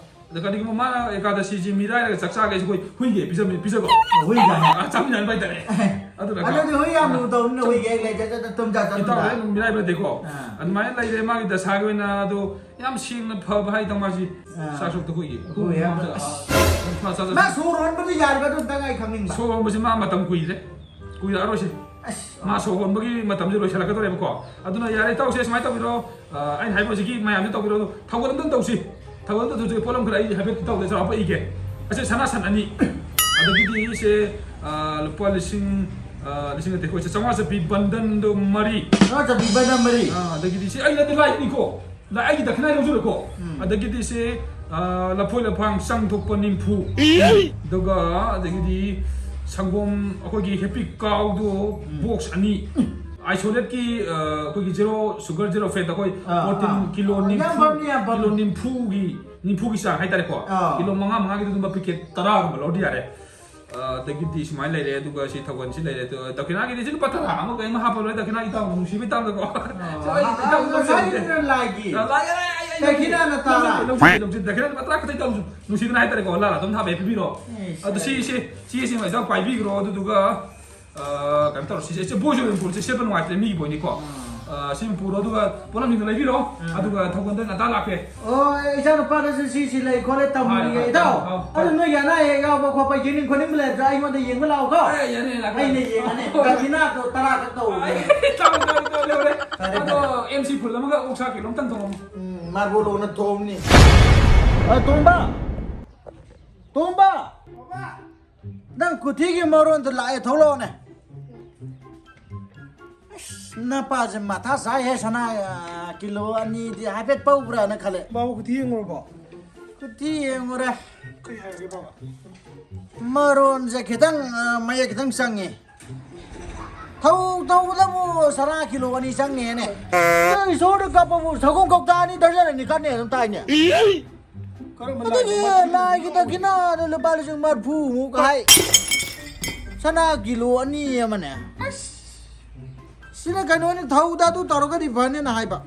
ꯑꯗ ꯀꯔꯤꯒꯨꯝꯕ ꯃꯥꯅ ꯑꯦꯀꯥꯗꯁꯤꯁꯤ ꯃꯤꯔꯥꯏꯔꯒ ꯆꯥꯛ ꯆꯥꯒꯦꯁꯨ ꯑꯩꯈꯣꯏ ꯍꯨꯏꯒꯤ ꯄꯤꯖꯕ, ꯄꯤꯖꯕ꯫ ꯍꯨꯏꯒ ꯍꯥꯏ꯫ ꯑ, ꯆꯥꯃꯤꯟꯅꯕ ꯍꯥꯏꯇꯥꯔꯦ꯫ ꯑꯗꯨꯅ ꯑꯗꯨꯗꯤ ꯍꯨꯏ ꯌꯥꯝ ꯂꯨ ꯇꯧꯕꯅꯤꯅ ꯍꯨꯏꯒ ꯍꯦꯛ ꯂꯩ, ꯆꯠ, ꯆꯠ, ꯇꯨꯝ, ꯆꯠ, ꯆꯠ, ꯏꯇꯥꯎ ꯇꯨꯝ꯫ ꯑꯗꯨꯝ ꯃꯤꯔꯥꯏꯕ ꯅꯠꯇꯦꯀꯣ꯫ ꯑꯥ꯫ ꯑꯗꯨꯃꯥꯏꯅ ꯂꯩꯔꯦ ꯃꯥꯒꯤ ꯗꯁꯥꯒꯤ ꯑꯣꯏꯅ꯫ ꯑꯗꯣ ꯌꯥꯝ ꯁꯦꯡꯅ ꯐꯕ ꯍꯥꯏꯗꯧ ꯃꯥꯁꯤ꯫ ꯑꯥ꯫ ꯆꯥꯛ ꯁꯣꯛꯇ ꯍꯨꯏꯒꯤ꯫ ꯍꯨꯏ ꯌꯥꯝ ꯑꯁ, ꯃꯥ ꯆꯥꯛ ꯆꯥ-, ꯃꯥ ꯁꯣꯔ ꯍꯣꯟꯕꯗꯤ ꯌꯥꯔꯤꯕ ꯑꯗꯨꯝꯇꯪ ꯑꯩ ꯈꯪꯅꯤꯡꯕ꯫ ꯁꯣꯔ ꯍꯣꯟꯕꯁꯤ ꯃꯥ ꯃꯇꯝ ꯀꯨꯏꯔꯦ꯫ ꯀꯨꯏꯔꯛꯑꯔꯣꯏꯁꯤ꯫ ꯑꯁ꯫ ꯃꯥ ꯁꯣꯔ ꯍꯣꯟꯕꯒꯤ ꯃꯇꯝꯁꯦ ꯂꯣꯏꯁꯤꯜꯂꯛꯀꯗꯧꯔꯦꯕꯀꯣ꯫ ꯑꯗꯨꯅ ꯌꯥꯔꯦ, ꯏꯇꯥꯎꯁꯦ ꯁꯨꯃꯥꯏꯅ ꯇꯧꯕꯤꯔꯣ꯫ ꯑ, ꯑꯩꯅ ꯍꯥꯏꯕ ꯍꯧꯖꯤꯛꯀꯤ ꯃꯌꯥꯝꯁꯦ ꯇꯧꯕꯤꯔꯣ꯫ ꯑꯗꯣ ꯊꯧꯒꯜ ꯑꯝꯇꯪ ꯇꯧꯁꯤ꯫ ꯊꯧꯒꯜ ꯑꯝꯇ ꯇꯧꯁꯤ꯫ ꯄꯣꯠꯂꯝ ꯈꯔ ꯑꯩ ꯍꯥꯏꯐꯦꯠ ꯏꯇꯥꯎꯗ ꯆꯥꯎꯔꯥꯛꯄ ꯏꯒꯦ꯫ ꯑꯁꯦ ꯁꯅꯥ ꯁꯟ ꯑꯅꯤ꯫ ꯑꯗꯒꯤꯗꯤ ꯁꯦ, ꯑ, ꯂꯨꯄꯥ ꯂꯤꯁꯤꯡ, ꯑ, ꯂꯤꯁꯤꯡ ꯅꯠꯇꯦ, ꯑꯩꯈꯣꯏ ꯆꯥꯝꯃꯉꯥ ꯆꯠꯄꯤ ꯕꯟꯗꯟꯗꯣ ꯃꯔꯤ꯫ ꯆꯥꯝꯃꯉꯥ ꯆꯠꯄꯤ ꯕꯟꯗꯟ ꯃꯔꯤ꯫ ꯑ, ꯑꯗꯒꯤꯗꯤ ꯁꯤ ꯑꯩꯅꯗꯤ ꯂꯥꯏꯅꯤꯀꯣ꯫ ꯂꯥꯏ, ꯑꯩꯒꯤ ꯗꯈꯤꯅꯥ ꯂꯧꯖꯔꯣꯏꯀꯣ꯫ ꯎꯝ꯫ ꯑꯗꯒꯤꯗꯤ ꯁꯦ, ꯑ, ꯂꯐꯣꯏ ꯂꯐꯥꯡ ꯆꯪ ꯊꯣꯛꯄ ꯅꯤꯝꯐꯨ꯫ ꯑꯗꯨꯒ ꯑꯗꯒꯤꯗꯤ ꯁꯪꯒꯣꯝ ꯑꯩꯈꯣꯏꯒꯤ ꯍꯦꯄꯤ ꯀꯥꯎꯗꯣ ꯎꯝ꯫ ꯕꯣꯛꯁ ꯑꯅꯤ꯫ ꯑꯥꯏꯁꯣꯂꯦꯠꯀꯤ, ꯑ, ꯑꯩꯈꯣꯏꯒꯤ zero sugar, zero fat ꯑꯩꯈꯣꯏ ꯑꯥ, ꯄ꯭ꯔꯣꯇꯤꯟ ꯑꯥ꯫ ꯀꯤꯂꯣ ꯌꯥꯝ ꯅꯤꯝꯐꯨ, ꯐꯕꯅꯤ, ꯌꯥꯝ ꯐꯕꯅꯤ꯫ ꯀꯤꯂꯣ ꯅꯤꯝꯐꯨꯒꯤ, ꯅꯤꯝꯐꯨꯒꯤ ꯆꯥꯡ ꯍꯥꯏꯇꯥꯔꯦꯀꯣ꯫ ꯑꯥ꯫ ꯀꯤꯂꯣ ꯃꯉꯥ ꯃꯉꯥꯒꯤꯗꯨ ꯑꯗꯨꯝ ꯄꯤꯀꯦꯠ ꯇꯔꯥꯒꯨꯝꯕ ꯂꯧꯔꯗꯤ ꯌꯥꯔꯦ꯫ ꯑ, ꯑꯗꯒꯤꯗꯤ ꯁꯨꯃꯥꯏꯅ ꯂꯩꯔꯦ, ꯑꯗꯨꯒ ꯁꯤ ꯊꯧꯒꯜꯁꯤ ꯂꯩꯔꯦ꯫ ꯑꯗꯣ ꯗꯈꯤꯅꯥꯒꯤꯗꯤ ꯁꯤ ꯂꯨꯄꯥ ꯇꯔꯥ ꯑꯃ ꯀꯩ ꯑꯃ ꯍꯥꯞꯄꯔꯣꯏ, ꯗꯈꯤꯅꯥ ꯏꯇꯥꯎ ꯅꯨꯡꯁꯤꯕ ꯏꯇꯥꯎꯗꯀꯣ꯫ ꯑꯥ, ꯁꯤ ꯑꯩ ꯏꯇꯥꯎ ꯑꯥ, ꯂꯧꯖꯔꯒꯦ꯫ ꯉꯁꯥꯏꯒꯤꯗꯨꯅ ꯂꯥꯏꯒꯤ꯫ ꯑ, ꯂꯥꯏ, ꯑꯩ, ꯑꯩ, ꯑꯩ ꯗꯈꯤꯅꯥꯅ ꯂꯧꯖꯒꯦ, ꯇꯔꯥ꯫ ꯂꯧꯖꯒꯦ, ꯂꯧꯖꯒꯦ, ꯂꯧꯖꯒꯦ꯫ ꯗꯈꯤꯅꯥ ꯂꯨꯄꯥ ꯇꯔꯥ ꯈꯛꯇ ꯏꯇꯥꯎ ꯅꯨꯡꯁꯤꯗꯅ ꯍꯥꯏꯇꯥꯔꯦꯀꯣ, ꯂꯥꯂꯥ ꯑꯗꯨꯝ ꯊꯥꯕ ꯍꯦꯛ ꯄꯤꯕꯤꯔꯣ꯫ ꯑꯦ, ꯑꯗꯣ ꯁꯤ, ꯁꯤ, ꯁꯤ, ꯁꯤ ꯏꯇꯥꯎ ꯄꯥꯏꯕꯤꯈ꯭ꯔꯣ, ꯑꯗꯨꯗꯨꯒ ꯑ, ꯀꯩꯅꯣ ꯇꯧꯔꯣ, ꯁꯤꯁꯦ, ꯁꯤꯁꯦ ꯕꯣꯏꯁꯨ ꯑꯗꯨꯝ ꯄꯨꯔꯣ, ꯁꯤ ꯁꯦꯠꯄ ꯅꯨꯡꯉꯥꯏꯇ꯭ꯔꯦ, ꯃꯤꯒꯤ ꯕꯣꯏꯅꯤꯀꯣ꯫ ꯑꯥ꯫ ꯑ, ꯁꯤ ꯑꯗꯨꯝ ꯄꯨꯔꯣ, ꯑꯗꯨꯒ ꯄꯣꯠꯂꯝꯁꯤꯡꯗꯣ ꯂꯩꯕꯤꯔꯣ, ꯑꯥ꯫ ꯑꯗꯨꯒ ꯊꯧꯒꯜꯗ ꯉꯟꯇꯥ ꯂꯥꯛꯀꯦ꯫ ꯑꯣ, ꯏꯆꯥꯅꯨꯄꯥꯗꯁꯨ ꯁꯤ, ꯁꯤ ꯂꯩ ꯈꯣꯠꯂꯦ ꯇꯝꯃꯨꯔꯤꯒꯦ, ꯍꯣꯏ, ꯍꯣꯏ, ꯏꯇꯥꯎ꯫ ꯍꯣꯏ, ꯍꯣꯏ꯫ ꯑꯗꯨ ꯅꯣꯏꯒꯤ ꯑꯅꯥ ꯑꯌꯦꯛ ꯌꯥꯎꯕ ꯈꯣꯠꯄ, ꯌꯦꯡꯅꯤꯡ ꯈꯣꯠꯅꯤꯡꯕ ꯂꯩꯔꯁꯨ ꯑꯩꯉꯣꯟꯗ ꯌꯦꯡꯕ ꯂꯥꯛꯑꯣ, ꯀꯣ꯫ ꯑꯦ, ꯌꯥꯅꯤ, ꯂꯥꯛꯀꯦ, ꯑꯩꯅ ꯂꯥꯛꯀꯦ꯫ ꯌꯦꯡꯉꯅꯤ꯫ ꯍꯣꯏ꯫ ꯗꯈꯤꯅꯥꯗꯣ ꯇꯔꯥ ꯈꯛ ꯇꯧꯕꯅꯦ꯫ ꯑꯩ, ꯇꯧꯔꯦ, ꯇꯧꯔꯦ, ꯇꯧꯔꯦ꯫ ꯐꯔꯦ, ꯑꯗꯣ ꯐꯔꯦ꯫ ꯑꯦꯝ ꯁꯤ ꯐꯨꯜ ꯑꯃꯒ ꯑꯣꯛꯁꯥ ꯀꯤꯂꯣ ꯑꯝꯇꯪ ꯊꯣꯡꯉꯝꯃꯣ꯫ ꯎꯝ, ꯃꯥꯔꯕꯣꯜ ꯑꯣꯏꯅ ꯊꯣꯡꯅꯤ꯫ ꯑ, ꯇꯣꯝꯕ! ꯇꯣꯝꯕ! ꯅꯪ ꯀꯨꯊꯤꯒꯤ ꯃꯔꯣꯟꯗ ꯂꯥꯛꯑꯦ, ꯊꯣꯛꯂꯛꯑꯣꯅꯦ꯫ ꯑꯁ, ꯅꯄꯥꯁꯦ ꯃꯊꯥ ꯁꯥꯏꯍꯦ, ꯁꯅꯥ, ꯑ, ꯀꯤꯂꯣ ꯑꯅꯤꯗꯤ ꯍꯥꯏꯐꯦꯠ ꯄꯧꯕ꯭ꯔꯥꯅ ꯈꯜꯂꯦ꯫ ꯕꯥꯕꯨ, ꯀꯨꯊꯤ ꯌꯦꯡꯉꯨꯔꯕꯣ? ꯀꯨꯊꯤ ꯌꯦꯡꯉꯨꯔꯦ꯫ ꯀꯩ ꯍꯥꯏꯔꯒꯦ, ꯕꯥꯕꯥ? ꯃꯔꯣꯟꯁꯦ ꯈꯤꯇꯪ, ꯑ, ꯃꯌꯦꯛ ꯈꯤꯇꯪ ꯆꯪꯉꯦ꯫ ꯊꯧ ꯊꯧꯕꯗꯕꯨ ꯁꯅꯥ ꯀꯤꯂꯣ ꯑꯅꯤ ꯆꯪꯉꯦꯅꯦ꯫ ꯅꯪ ꯏꯁꯣꯔꯗ ꯀꯞꯄꯕꯨ ꯁꯒꯣꯜ ꯀꯧꯇꯥ ꯑꯅꯤ ꯗꯔꯖꯟ ꯑꯅꯤ ꯀꯠꯅꯦ ꯑꯗꯨꯝ ꯇꯥꯏꯅꯦ꯫ ꯀꯔꯝꯕ ꯑꯗꯨꯒꯤ ꯂꯥꯏꯅꯣ? ꯂꯥꯏꯒꯤ ꯗꯈꯤꯅꯥꯗꯣ ꯂꯨꯄꯥ ꯂꯤꯁꯤꯡ ꯃꯔꯤꯐꯨꯃꯨꯛ ꯍꯥꯏ꯫ ꯁꯅꯥ ꯀꯤꯂꯣ ꯑꯅꯤ ꯑꯃꯅꯦ꯫ ꯑꯁ, ꯁꯤꯅ ꯀꯩꯅꯣꯅꯤ, ꯊꯧꯗ ꯑꯗꯨ ꯇꯧꯔꯒꯗꯤ ꯐꯅꯤꯅ ꯍꯥꯏꯕ꯫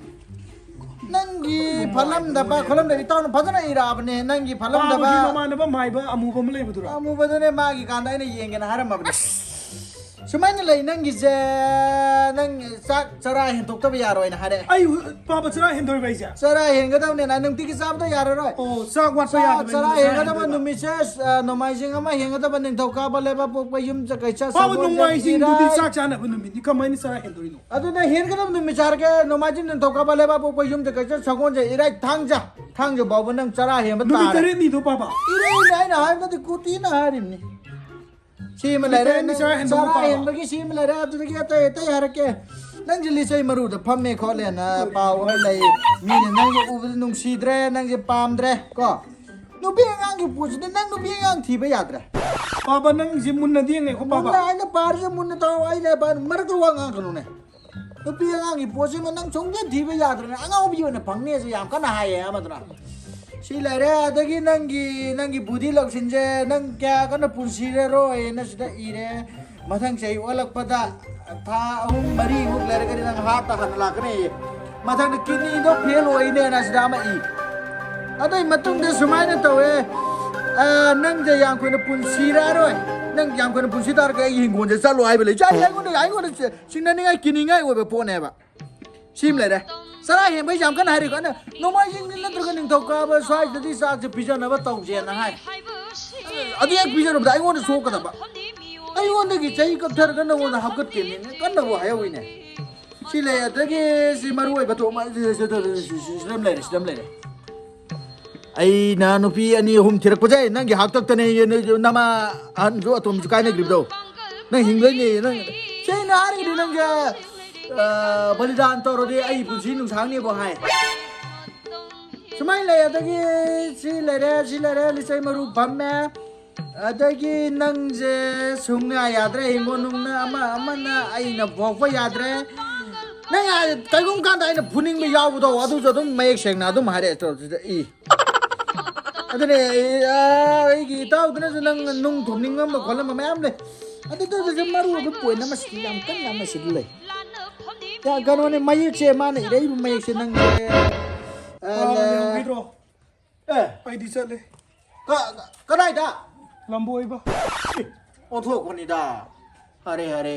ꯅꯪꯒꯤ ꯐꯠꯂꯝꯗꯕ ꯈꯣꯠꯂꯝꯗꯕ ꯏꯇꯥꯎꯅ ꯐꯖꯅ ꯏꯔꯛꯑꯕꯅꯦ, ꯅꯪꯒꯤ ꯐꯠꯂꯝꯗꯕ꯫ ꯄꯥꯕꯒꯤ ꯃꯃꯥꯟꯅꯕ ꯃꯥꯏꯕ ꯑꯃꯨꯕ ꯑꯃ ꯂꯩꯕꯗꯨꯔꯣ? ꯑꯃꯨꯕꯗꯨꯅꯦ, ꯃꯥꯒꯤ ꯀꯥꯟꯗ ꯑꯩꯅ ꯌꯦꯡꯒꯦꯅ ꯍꯥꯏꯔꯝꯃꯕꯅꯦ꯫ ꯁꯨꯃꯥꯏꯅ ꯂꯩ ꯅꯪꯒꯤꯁꯦ, ꯅꯪ ꯆꯥꯛ ꯆꯔꯥ ꯍꯦꯟꯗꯣꯛꯇꯕ ꯌꯥꯔꯣꯏꯅ ꯍꯥꯏꯔꯛꯑꯦ꯫ ꯑꯩ ꯍꯨ-, ꯄꯥꯕ ꯆꯔꯥ ꯍꯦꯟꯗꯣꯏꯕ ꯑꯩꯁꯦ? ꯆꯔꯥ ꯍꯦꯟꯒꯗꯕꯅꯦ, ꯅꯪ ꯅꯨꯡꯇꯤꯒꯤ ꯆꯥꯕꯗ ꯌꯥꯔꯔꯣꯏ꯫ ꯑꯣ, ꯆꯥꯛ ꯋꯥꯠꯄ ꯆꯥ-, ꯌꯥꯗꯕꯅꯤꯅ ꯆꯔꯥ ꯆꯔꯥ ꯍꯦꯟꯒꯗꯕ ꯍꯦꯟꯗꯣꯏꯕ꯫ ꯅꯨꯃꯤꯠꯁꯦ, ꯑ, ꯅꯣꯡꯃꯥꯏꯖꯤꯡ ꯑꯃ ꯍꯦꯟꯒꯗꯕ, ꯅꯤꯡꯊꯧꯀꯥꯕ ꯂꯩꯕꯥꯛ ꯄꯣꯛꯄ ꯌꯨꯝ ꯆ-, ꯀꯩ ꯆ-, ꯄꯥꯕ ꯁꯒꯣꯜꯁꯦꯟ, ꯅꯣꯡꯃꯥꯏꯖꯤꯡꯗꯨꯗꯤ ꯏꯔꯥꯏ꯫ ꯆꯥꯛ ꯆꯥꯅꯕ ꯅꯨꯃꯤꯠꯅꯤ, ꯀꯃꯥꯏꯅ ꯆꯔꯥ ꯍꯦꯟꯗꯣꯏꯅꯣ? ꯑꯗꯨꯅ ꯍꯦꯟꯒꯗꯕ ꯅꯨꯃꯤꯠ ꯆꯥꯔꯒꯦ, ꯅꯣꯡꯃꯥꯏꯖꯤꯡ, ꯅꯤꯡꯊꯧꯀꯥꯕ ꯂꯩꯕꯥꯛ ꯄꯣꯛꯄ ꯌꯨꯝ ꯆ-, ꯀꯩ ꯆ-, ꯁꯒꯣꯜꯁꯦꯟ, ꯏꯔꯥꯏ, ꯊꯥꯡꯖ, ꯊꯥꯡꯖ ꯐꯥꯎꯕ ꯅꯪ ꯆꯔꯥ ꯍꯦꯟꯕ ꯅꯨꯃꯤꯠ ꯇꯥꯔꯦ꯫ ꯇꯔꯦꯠꯅꯤꯗꯣ ꯄꯥꯕ? ꯏꯔꯥꯏꯅꯦ ꯑꯩꯅ ꯍꯥꯏꯕꯗꯤ ꯀꯨꯇꯤꯅ ꯍꯥꯏꯔꯤꯕꯅꯤ꯫ ꯁꯤꯃ ꯂꯩꯔꯦ꯫ ꯅꯨꯃꯤꯠ ꯇꯔꯦꯠꯅꯤ ꯆꯔꯥ ꯍꯦꯟꯕ ꯆꯔꯥ ꯄꯥꯕ꯫ ꯍꯦꯟꯕꯒꯤ ꯁꯤꯃ ꯂꯩꯔꯦ꯫ ꯑꯗꯨꯗꯒꯤ ꯑꯇꯩ ꯑꯇꯩ ꯍꯥꯏꯔꯛꯀꯦ꯫ ꯅꯪꯁꯦ ꯂꯤꯆꯩ ꯃꯔꯨꯗ ꯐꯝꯃꯦ ꯈꯣꯠꯂꯦꯅ ꯄꯥꯎ ꯑꯃ ꯂꯩ꯫ ꯃꯤꯅ ꯅꯪꯁꯦ ꯎꯕꯗ ꯅꯨꯡꯁꯤꯗ꯭ꯔꯦ, ꯅꯪꯁꯦ ꯄꯥꯝꯗ꯭ꯔꯦ ꯀꯣ꯫ ꯅꯨꯄꯤ ꯑꯉꯥꯡꯒꯤ ꯄꯣꯠꯁꯤꯗꯤ ꯅꯪ ꯅꯨꯄꯤ ꯑꯉꯥꯡ ꯊꯤꯕ ꯌꯥꯗ꯭ꯔꯦ꯫ ꯄꯥꯕ, ꯅꯪꯁꯦ ꯃꯨꯟꯅꯗꯤ ꯌꯦꯡꯉꯦꯀꯣ ꯄꯥꯕ꯫ ꯃꯨꯟꯅ ꯑꯩꯅ ꯄꯥꯔꯤꯁꯦ ꯃꯨꯟꯅ ꯇꯥꯎ, ꯑꯩꯅ ꯄꯥ-, ꯃꯔꯛꯇ ꯋꯥ ꯉꯥꯡꯒꯅꯨꯅꯦ꯫ ꯅꯨꯄꯤ ꯑꯉꯥꯡꯒꯤ ꯄꯣꯠꯁꯤꯃ ꯅꯪ ꯁꯨꯡꯊꯤ ꯊꯤꯕ ꯌꯥꯗ꯭ꯔꯦꯅꯦ꯫ ꯑꯉꯥꯎꯕꯤ ꯑꯣꯏꯅ ꯐꯪꯅꯦꯁꯦ ꯌꯥꯝ ꯀꯟꯅ ꯍꯥꯏꯌꯦ ꯑꯃꯗꯨꯅ꯫ ꯁꯤ ꯂꯩꯔꯦ, ꯑꯗꯒꯤ ꯅꯪꯒꯤ, ꯅꯪꯒꯤ ꯕꯨꯙꯤ ꯂꯧꯁꯤꯡꯁꯦ ꯅꯪ ꯀꯌꯥ ꯀꯟꯅ ꯄꯨꯟꯁꯤꯔꯔꯣꯏꯅ ꯁꯤꯗ ꯏꯔꯦ꯫ ꯃꯊꯪ ꯆꯍꯤ ꯑꯣꯜꯂꯛꯄꯗ ꯊꯥ ꯑꯍꯨꯝ ꯃꯔꯤꯃꯨꯛ ꯂꯩꯔꯒꯗꯤ ꯅꯪ ꯍꯥꯠꯇ ꯍꯟꯅ ꯂꯥꯛꯀꯅꯤ꯫ ꯃꯊꯪꯗ ꯀꯤꯗꯅꯤꯗꯣ ꯐꯦꯜ ꯑꯣꯏꯅꯦꯅ ꯁꯤꯗ ꯑꯃ ꯏ꯫ ꯑꯗꯨꯏ ꯃꯇꯨꯡꯗ ꯁꯨꯃꯥꯏꯅ ꯇꯧꯋꯦ, ꯑ, ꯅꯪꯁꯦ ꯌꯥꯝ ꯀꯨꯏꯅ ꯄꯨꯟꯁꯤꯔꯔꯣꯏ꯫ ꯅꯪ ꯌꯥꯝ ꯀꯨꯏꯅ ꯄꯨꯟꯁꯤ ꯇꯥꯔꯒꯗꯤ ꯑꯩꯒꯤ ꯍꯤꯡꯒꯣꯜꯁꯦ ꯆꯠꯂꯣ ꯍꯥꯏꯕ ꯂꯩ꯫ ꯆꯥꯏ ꯑꯩꯉꯣꯟꯗ, ꯑꯩꯉꯣꯟꯗ ꯆꯤꯡꯅꯅꯤꯡꯉꯥꯏ, ꯀꯤꯅꯤꯡꯉꯥꯏ ꯑꯣꯏꯕ ꯄꯣꯠꯅꯦꯕ꯫ ꯁꯤꯃ ꯂꯩꯔꯦ꯫ ꯆꯔꯥ ꯍꯦꯟꯕꯩꯁꯦ ꯌꯥꯝ ꯀꯟꯅ ꯍꯥꯏꯔꯤꯀꯣ꯫ ꯑꯩꯅ ꯅꯣꯡꯃꯥꯏꯖꯤꯡ ꯅꯠꯇ꯭ꯔꯒ ꯅꯤꯡꯊꯧꯀꯥꯕ ꯁ꯭ꯋꯥꯏꯁꯤꯗꯗꯤ ꯆꯥꯛꯁꯦ ꯄꯤꯖꯅꯕ ꯇꯧꯁꯦꯅ ꯍꯥꯏ꯫ ꯑꯗꯨ ꯍꯦꯛ ꯄꯤꯖꯔꯨꯕꯗ ꯑꯩꯉꯣꯟꯗ ꯁꯣꯛꯀꯗꯕ꯫ ꯑꯩꯉꯣꯟꯗꯒꯤ ꯆꯍꯤ ꯀꯛꯊꯔꯒ ꯅꯉꯣꯟꯗ ꯍꯥꯞꯀꯠꯀꯦꯅꯦ꯫ ꯀꯟꯅꯕꯨ ꯍꯥꯏꯍꯧꯋꯤꯅꯦ꯫ ꯁꯤ ꯂꯩ꯫ ꯑꯗꯒꯤ ꯁꯤ ꯃꯔꯨ ꯑꯣꯏꯕ ꯊꯣꯛ ꯑꯃ ꯁꯤ, ꯁꯤ, ꯁꯤ, ꯁꯤ, ꯁꯤ, ꯁꯤꯗ ꯑꯃ ꯂꯩꯔꯦ, ꯁꯤꯗ ꯑꯃ ꯂꯩꯔꯦ꯫ ꯑꯩꯅ ꯅꯨꯄꯤ ꯑꯅꯤ ꯑꯍꯨꯝ ꯊꯤꯔꯛꯄꯁꯦ ꯅꯪꯒꯤ ꯍꯥꯛꯇꯛꯇꯅꯦ, ꯅꯃꯥ ꯑꯍꯟꯁꯨ ꯑꯇꯣꯝꯁꯨ ꯀꯥꯏꯅꯈ꯭ꯔꯤꯕꯗꯣ꯫ ꯅꯪ ꯍꯤꯡꯗꯣꯏꯅꯦ, ꯅꯪ꯫ ꯁꯤ ꯑꯩꯅ ꯍꯥꯏꯔꯤꯗꯨ ꯅꯪꯁꯦ, ꯑ, ꯕꯂꯤꯗꯥꯟ ꯇꯧꯔꯗꯤ ꯑꯩ ꯄꯨꯟꯁꯤ ꯅꯨꯡꯁꯥꯡꯅꯦꯕꯨ ꯍꯥꯏ꯫ ꯁꯨꯃꯥꯏꯅ ꯂꯩ꯫ ꯑꯗꯒꯤ ꯁꯤ ꯂꯩꯔꯦ, ꯁꯤ ꯂꯩꯔꯦ, ꯂꯤꯆꯩ ꯃꯔꯨ ꯐꯝꯃꯦ꯫ ꯑꯗꯒꯤ ꯅꯪꯁꯦ ꯁꯨꯡꯌꯥ ꯌꯥꯗ꯭ꯔꯦ, ꯍꯤꯡꯒꯣꯜ ꯅꯨꯡꯅ ꯑꯃ ꯑꯃꯅ ꯑꯩꯅ ꯄꯣꯛꯄ ꯌꯥꯗ꯭ꯔꯦ꯫ ꯅꯪ ꯀꯩꯒꯨꯝꯕ ꯀꯥꯟꯗ ꯑꯩꯅ ꯐꯨꯅꯤꯡꯕ ꯌꯥꯎꯕꯗꯣ ꯑꯗꯨꯁꯨ ꯑꯗꯨꯝ ꯃꯌꯦꯛ ꯁꯦꯡꯅ ꯑꯗꯨꯝ ꯍꯥꯏꯔꯛꯑꯦ꯫ ꯇꯧꯔꯤꯁꯤꯗ ꯏ꯫ ꯑꯗꯨꯅꯦ, ꯑ, ꯑꯩꯒꯤ ꯏꯇꯥꯎꯗꯨꯅꯁꯨ ꯅꯪ ꯅꯨꯡ ꯊꯣꯝꯅꯤꯡꯉꯝꯕ ꯈꯣꯠꯂꯝꯕ ꯃꯌꯥꯝ ꯂꯩ꯫ ꯑꯗꯨꯗꯨꯗꯁꯨ ꯃꯔꯨ ꯑꯣꯏꯕ ꯄꯣꯏꯟ ꯑꯃꯁꯤꯗꯤ ꯌꯥꯝ ꯀꯟꯅ ꯑꯃꯁꯤꯗꯤ ꯂꯩ꯫ ꯌꯥ, ꯀꯩꯅꯣꯅꯦ, ꯃꯌꯦꯛꯁꯦ ꯃꯥꯅ ꯏꯔꯛꯏꯕ ꯃꯌꯦꯛꯁꯦ ꯅꯪꯁꯦ꯫ ꯑ, ꯑꯥ, ꯂꯦ-, ꯌꯧꯈꯤꯗ꯭ꯔꯣ? ꯑꯦ, ꯑꯩꯗꯤ ꯆꯠꯂꯦ꯫ ꯀ-, ꯀ-, ꯀꯗꯥꯏꯗ? ꯂꯝꯕꯣꯏꯕ꯫ ꯑꯦ, ꯑꯣꯟꯊꯣꯛꯄꯅꯤꯗ꯫ ꯍꯔꯦ ꯍꯔꯦ꯫